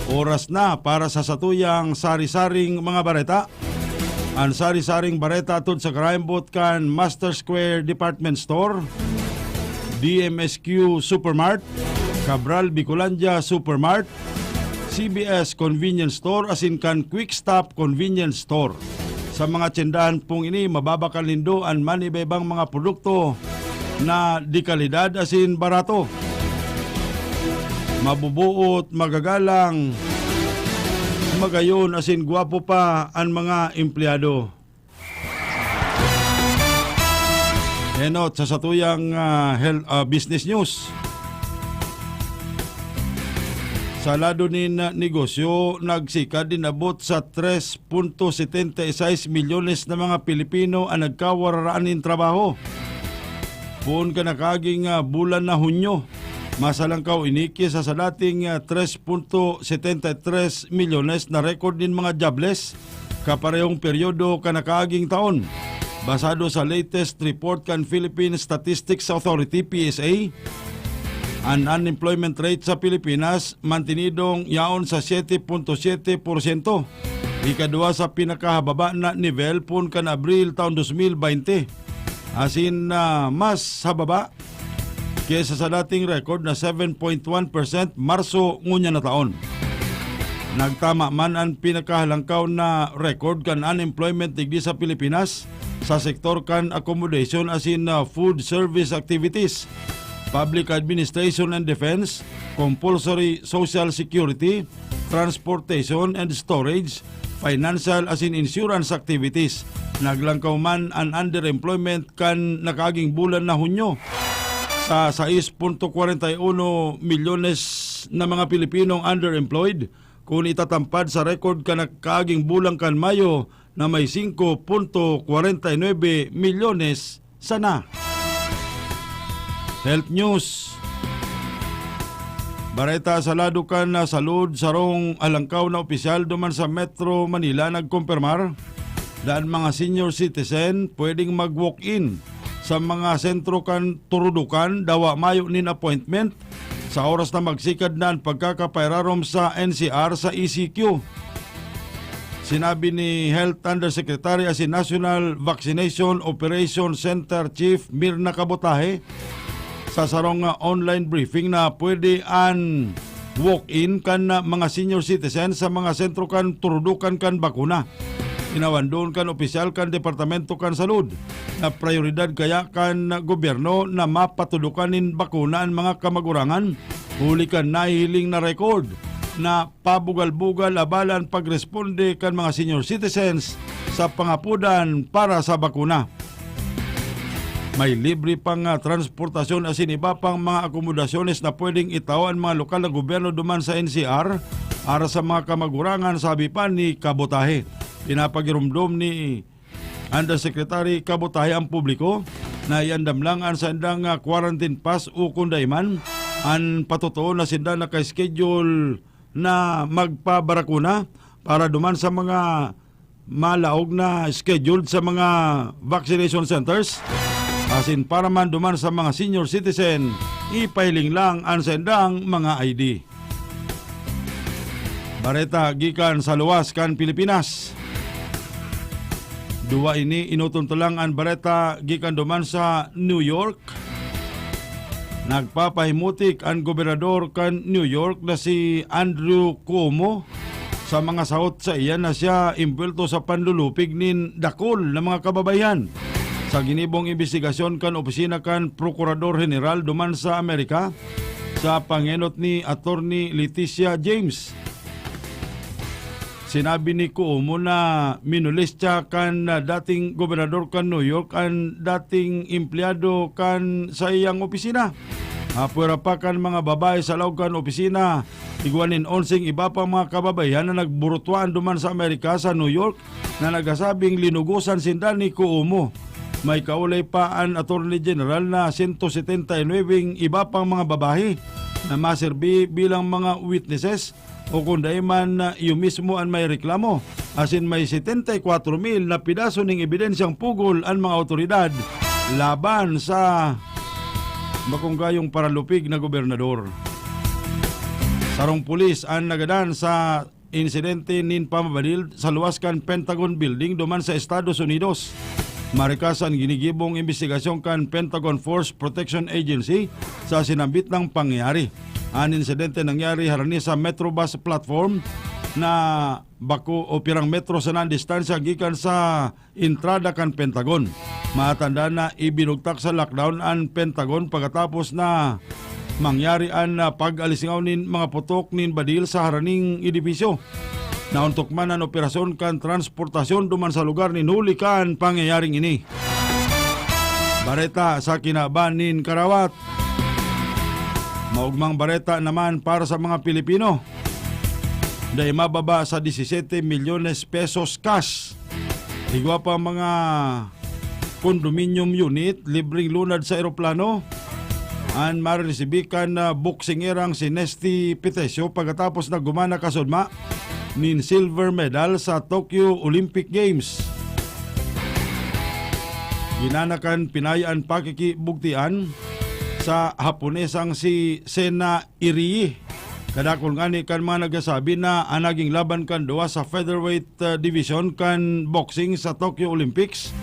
Oras na para sa satuyang sari-saring mga bareta. An sari-saring bareta atud sa karaimbot kan Master Square Department Store, D M S Q Supermart, Cabral Bicolandia Supermart, C B S Convenience Store asin kan Quick Stop Convenience Store. Sa mga tyendahan pong ini, mababakal nindo an manibaybang mga produkto na de kalidad asin barato. Mabubuot, magagalang, magayon asin gwapo pa an mga empleyado. Enot sa satuyang, ah, health, ah, business news. Sa lado nin, ah, negosyo, nagsikad din abot sa tres punto setenta y seis milyones na mga Pilipino an nagkawararaan nin trabaho. Poon kan nakaaging, ah, bulan na Hunyo, mas halangkaw ini ki sa, sa dating, ah, tres punto setenta y tres milyones na record nin mga jobless kaparehong peryodo kan nakaaging taon. Basado sa latest report kan Philippine Statistics Authority, P S A, an unemployment rate sa Pilipinas mantinidong yaon sa siyete punto siyete porsyento, ikaduwa sa pinakahababa na nivel poon kan Abril taon dos mil baynte, asin na mas hababa kesa sa dating record na seven point one percent Marso ngunyan na taon. Nagtama man an pinakahalangkaw na record kan unemployment digdi sa Pilipinas sa sektor kan accommodation asin, ah, food service activities, public administration and defense, compulsory social security, transportation and storage, financial asin insurance activities. Naglangkaw man an underemployment kan nakaaging bulan na Hunyo sa sais punto kwarenta y uno milyones na mga Pilipinong underemployed, kun itatampad sa record kan nakaaging bulan kan Mayo na may singko punto kwarenta y nuebe milyones sana. Health News. Bareta sa lado kan, ah, salud, sarong alangkaw na opisyal duman sa Metro Manila nagkumpirmar na an mga senior citizen pwedeng mag-walk-in sa mga sentro kan turudukan dawa mayo nin appointment sa oras na magsikad na an pagkakapairarom sa N C R sa E C Q. Sinabi ni Health Undersecretary asin National Vaccination Operation Center Chief Mirna Kabotahe sa sarong, ah, online briefing na pwede an walk-in kan, ah, mga senior citizens sa mga sentro kan turudukan kan bakuna. Inawan doon kan opisyal kan Departamento kan Salud na prayoridad kaya kan gobyerno na mapatudukan nin bakuna an mga kamagurangan, huli kan nahihiling na record na pabugal-bugal abala an pagresponde kan mga senior citizens sa pangapodan para sa bakuna. May libre pang, ah, transportasyon asin iba pang mga akomodasyones na pwedeng itao an mga lokal na gobyerno duman sa N C R para sa mga kamagurangan, sabi pa ni Kabotahe. Pinapagiromdom ni Undersecretary Kabotahe ang publiko na iandam lang an saindang, ah, quarantine pass o kun dai man, an patotoo na sinda naka-schedule na magpabarakuna para duman sa mga malaog na scheduled sa mga vaccination centers. Asin para man duman sa mga senior citizen, ipahiling lang an saindang mga I D. Bareta gikan sa luwas kan Pilipinas. Duwa ini, inoton ta lang an bareta gikan duman sa New York. Nagpapahimutik an gobernador kan New York na si Andrew Cuomo sa mga sahot sa iyan na siya imbuwelto sa panlulupig nin dakul na mga kababaihan. Sa ginibong imbestigasyon kan opisina kan Prokurador Heneral duman sa Amerika, sa pangenot ni Attorney Leticia James, sinabi ni Cuomo na minolestya kan dating gobernador kan New York an dating empleyado kan saiyang opisina. Apwera pa kan mga babae sa laog kan opisina, igwa nin onseng iba pang mga kababaihan na nagburutwaan duman sa Amerika, sa New York, na nagsasabing linugosan sinda ni Cuomo. May kaulay pa an Attorney General na sento setenta y nuebe iba pang mga babae na maserbi bilang mga witnesses o kun dai man, iyo mismo an may reklamo. Asin may setenta y kwatro mil na pidaso ning ebidensyang pugol an mga awtoridad laban sa makunggayong paralupig na gobernador. Sarong pulis an nagadan sa insidente nin pamabadil sa luwas kan Pentagon Building duman sa Estados Unidos. Marikas an ginigibong imbestigasyon kan Pentagon Force Protection Agency sa sinambit nang pangyayari. An insidente nangyari harani sa Metrobus platform na bako o pirang metro sana an distansya gikan sa entrada kan Pentagon. Matanda na ibinugtak sa lockdown an Pentagon pagkatapos na mangyari an, ah, pag-alisngaw nin mga putok nin badil sa haraning edifisyo. Naontok man an operasyon kan transportasyon duman sa lugar nin huli kan pangyayaring ini. Bareta sa kinaban nin karawat. Maugmang bareta naman para sa mga Pilipino. Dai mababa sa disisete milyones pesos cash. Igwa pa mga condominium unit, libreng lunad sa eroplano. An maresibi kan, ah, boksingerang si Nesty Pitesio pagkatapos na gumana kasudma nin silver medal sa Tokyo Olympic Games. Ginana kan Pinay an pakikibugtian sa Haponesang si Sena Irie. Kadakul ngani kan mga nagsasabi na an naging laban kan duwa sa featherweight, ah, division kan boxing sa Tokyo Olympics.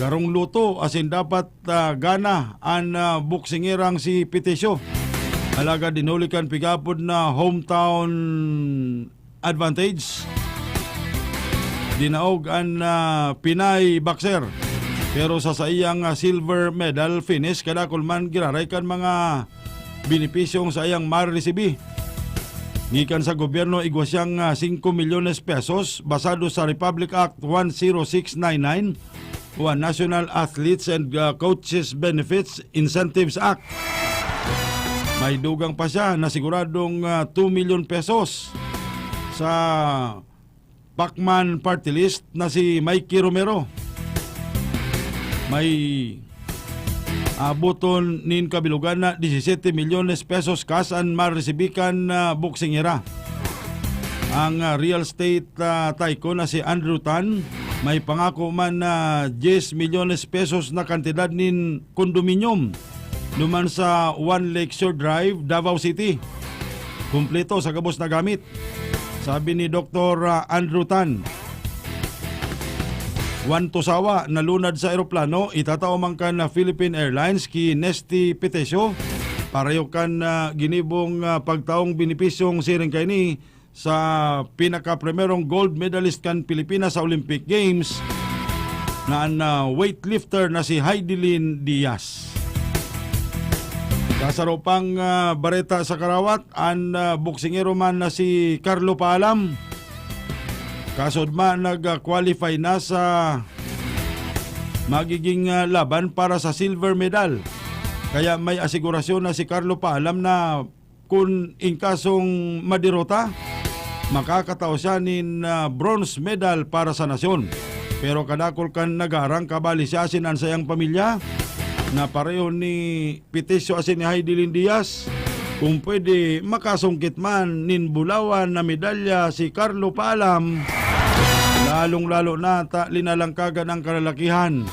Garong luto asin dapat, ah, gana an, ah, boksingerang si Pitesio. Alagad dinuli kan pigapod na hometown advantage. Dinaog an, ah, Pinay boxer. Pero sa saiyang, ah, silver medal finish, kadakul man giraray kan mga benepisyong saiyang maresibi. Gikan sa gobyerno, igwa siyang, ah, singko milyones pesos basado sa Republic Act one zero six nine nine o ang National Athletes and, ah, Coaches Benefits Incentives Act. May dugang pa siya na siguradong, ah, two milyon pesos sa Pacman Party List na si Mikey Romero. May abuton nin kabilugan na disisete milyones pesos cash an maresibi kan, ah, boksingera. Ang, ah, real estate, ah, tycoon na si Andrew Tan may pangako man na diyes milyones pesos na kantidad nin kondominium duman sa One Lakeshore Drive, Davao City. Kumpleto sa gabos na gamit. Sabi ni Doktor, ah, Andrew Tan, Juan Tosawa, nalunad sa eroplano, itatao man kan Philippine Airlines ki Nesty Pitesio. Pareho kan, ah, ginibong, ah, pagtaong benepisyong siring kaini sa pinakaprimerong gold medalist kan Pilipinas sa Olympic Games na an, ah, weightlifter na si Heidelin Diaz. Sa saro pang, ah, bareta sa karawat, an, ah, boksingero man na si Carlo Paalam, kasudma nag-qualify na sa magiging, ah, laban para sa silver medal. Kaya may asigurasyon na si Carlo Paalam na kun in kasong maderota, makakatao siya nin, ah, bronze medal para sa nasyon. Pero kadakul kan nagaarang kabali siya asin an sayang pamilya na pareho ni Pitesio asin ni Heidelin Diaz, kung pwede, makasungkit man nin bulawan na medalya si Carlo Paalam, lalong-lalo na ta linalangkagan ang kalalakihan.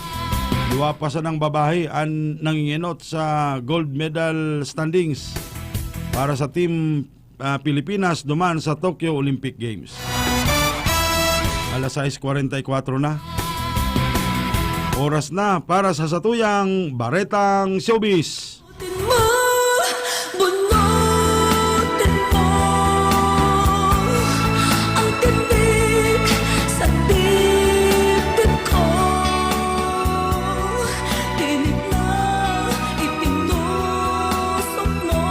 Duwa pa sanang babae an nangingenot sa gold medal standings para sa Team, ah, Pilipinas duman sa Tokyo Olympic Games. Alas sais kwarenta y kwatro na. Oras na para sa satuyang Baretang Showbiz. Bunutin mo, bunutin mo ang tinik sa dibdib ko. Tinik na itinusok mo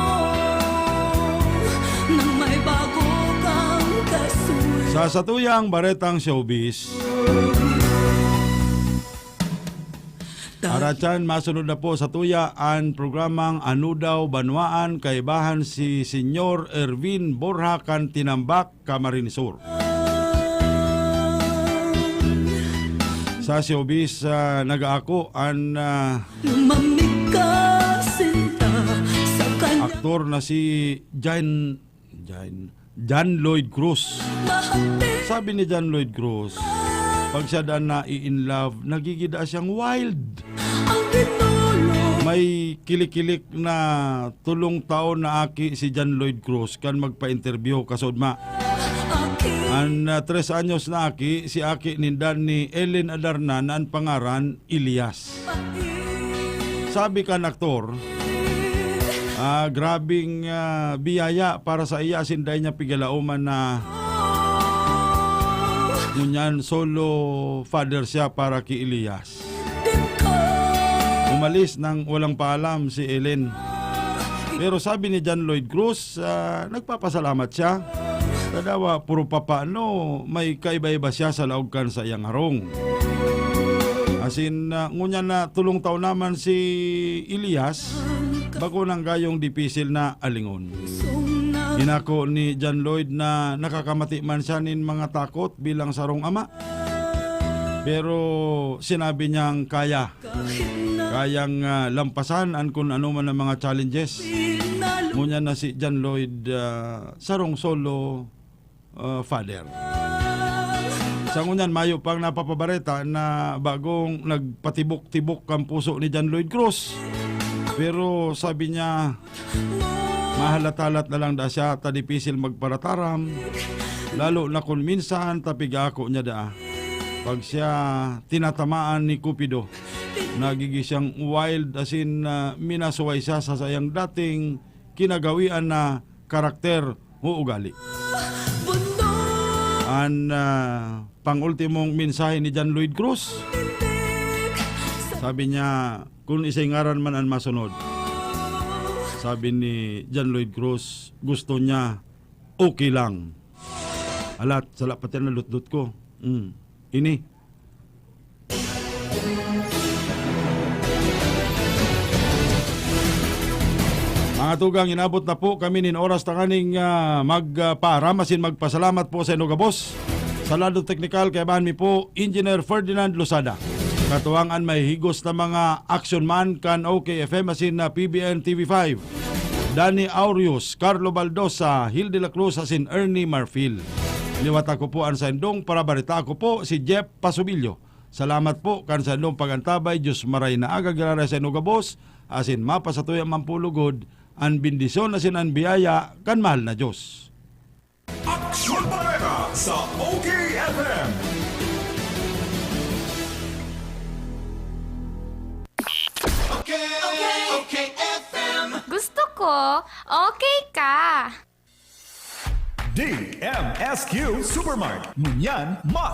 nang may bago kang kasunod. Sa satuyang Baretang Showbiz, Aratsan, masunod na po sa tuya an programang Ano Daw Banwaan, kaibahan si Senyor Erwin Borja kan Tinambac, Camarines Sur. Sa showbiz, ah, nag-aako an, ah, Lumamig ka, sinta, sa kanya. Aktor na si Jan, Jan, John Lloyd Cruz. Mahal din. Sabi ni John Lloyd Cruz, pag siya daan na-in love, nagigida siyang wild. Ang pinuno. May kilik-kilik na tolong taon na aki si John Lloyd Cruz kan magpa-interview, kasudma. Aki. An, ah, tres anyos na aki, si aki ninda ni Ellen Adarna na an pangaran, Elias. Sabi kan aktor, ah, grabing, ah, biyaya para sa iya, asin dai niya pigalaoman na ngunyan solo father siya para ki Elias. Umalis nang walang paalam si Ellen. Pero sabi ni John Lloyd Cruz, ah, nagpapasalamat siya. Tadawa, puro papaano, may kaiba-iba siya sa laog kan saiyang harong. Asin, ah, ngunyan na tolong taon naman si Elias, bako nang gayong dipisil na alingon. Inako ni John Lloyd na nakakamati man siya nin mga takot bilang sarong ama. Pero sinabi niyang kaya. Kayang, ah, lampasan an kun ano man ang mga challenges. Ngunyan na si John Lloyd, ah, sarong solo, ah, father. Sa ngunyan, mayo pang napapabareta na bagong nagpatibok-tibok ang puso ni John Lloyd Cruz. Pero sabi niya, mahalat-halat na lang da siya ta dipisil magparataram, lalo na kun minsan ta piga ako niya daa. Pag siya tinatamaan ni Cupido, nagigi siyang wild, asin, ah, minasuway siya sa sayang dating kinagawian na karakter o ugali. An, ah, pang-ultimong mensahe ni John Lloyd Cruz, sabi niya, "Kun isay ngaran man an masunod," sabi ni John Lloyd Cruz, gusto niya, "Okay lang." Alat, sala pati na lutdot ko. Mm. Ini. Mga tugang, inabot na po kami nin oras tanganing, ah, magpaaram asin magpasalamat po sa inyo gabos. Sa lado teknikal, kaibahan mi po, Engineer Ferdinand Losada. Katuwang an mahihigos na mga action man kan O K F M asin na P B N T V five. Danny Aureus, Carlo Baldosa, Hilde La Cruz asin Ernie Marfil. Liwat ako po an saindong parabareta, ako po si Jeff Pasubilyo. Salamat po kan saindong pag-antabay. Diyos maray na aga giraray sa inyo gabos, asin mapasatuya man po lugod an bendisyon asin an biyaya kan mahal na Diyos. Aksyon Bareta sa O K F M. Okay, okay, okay, F M. Gusto ko, okay ka. D M S Q Supermart. Ngunyan, mas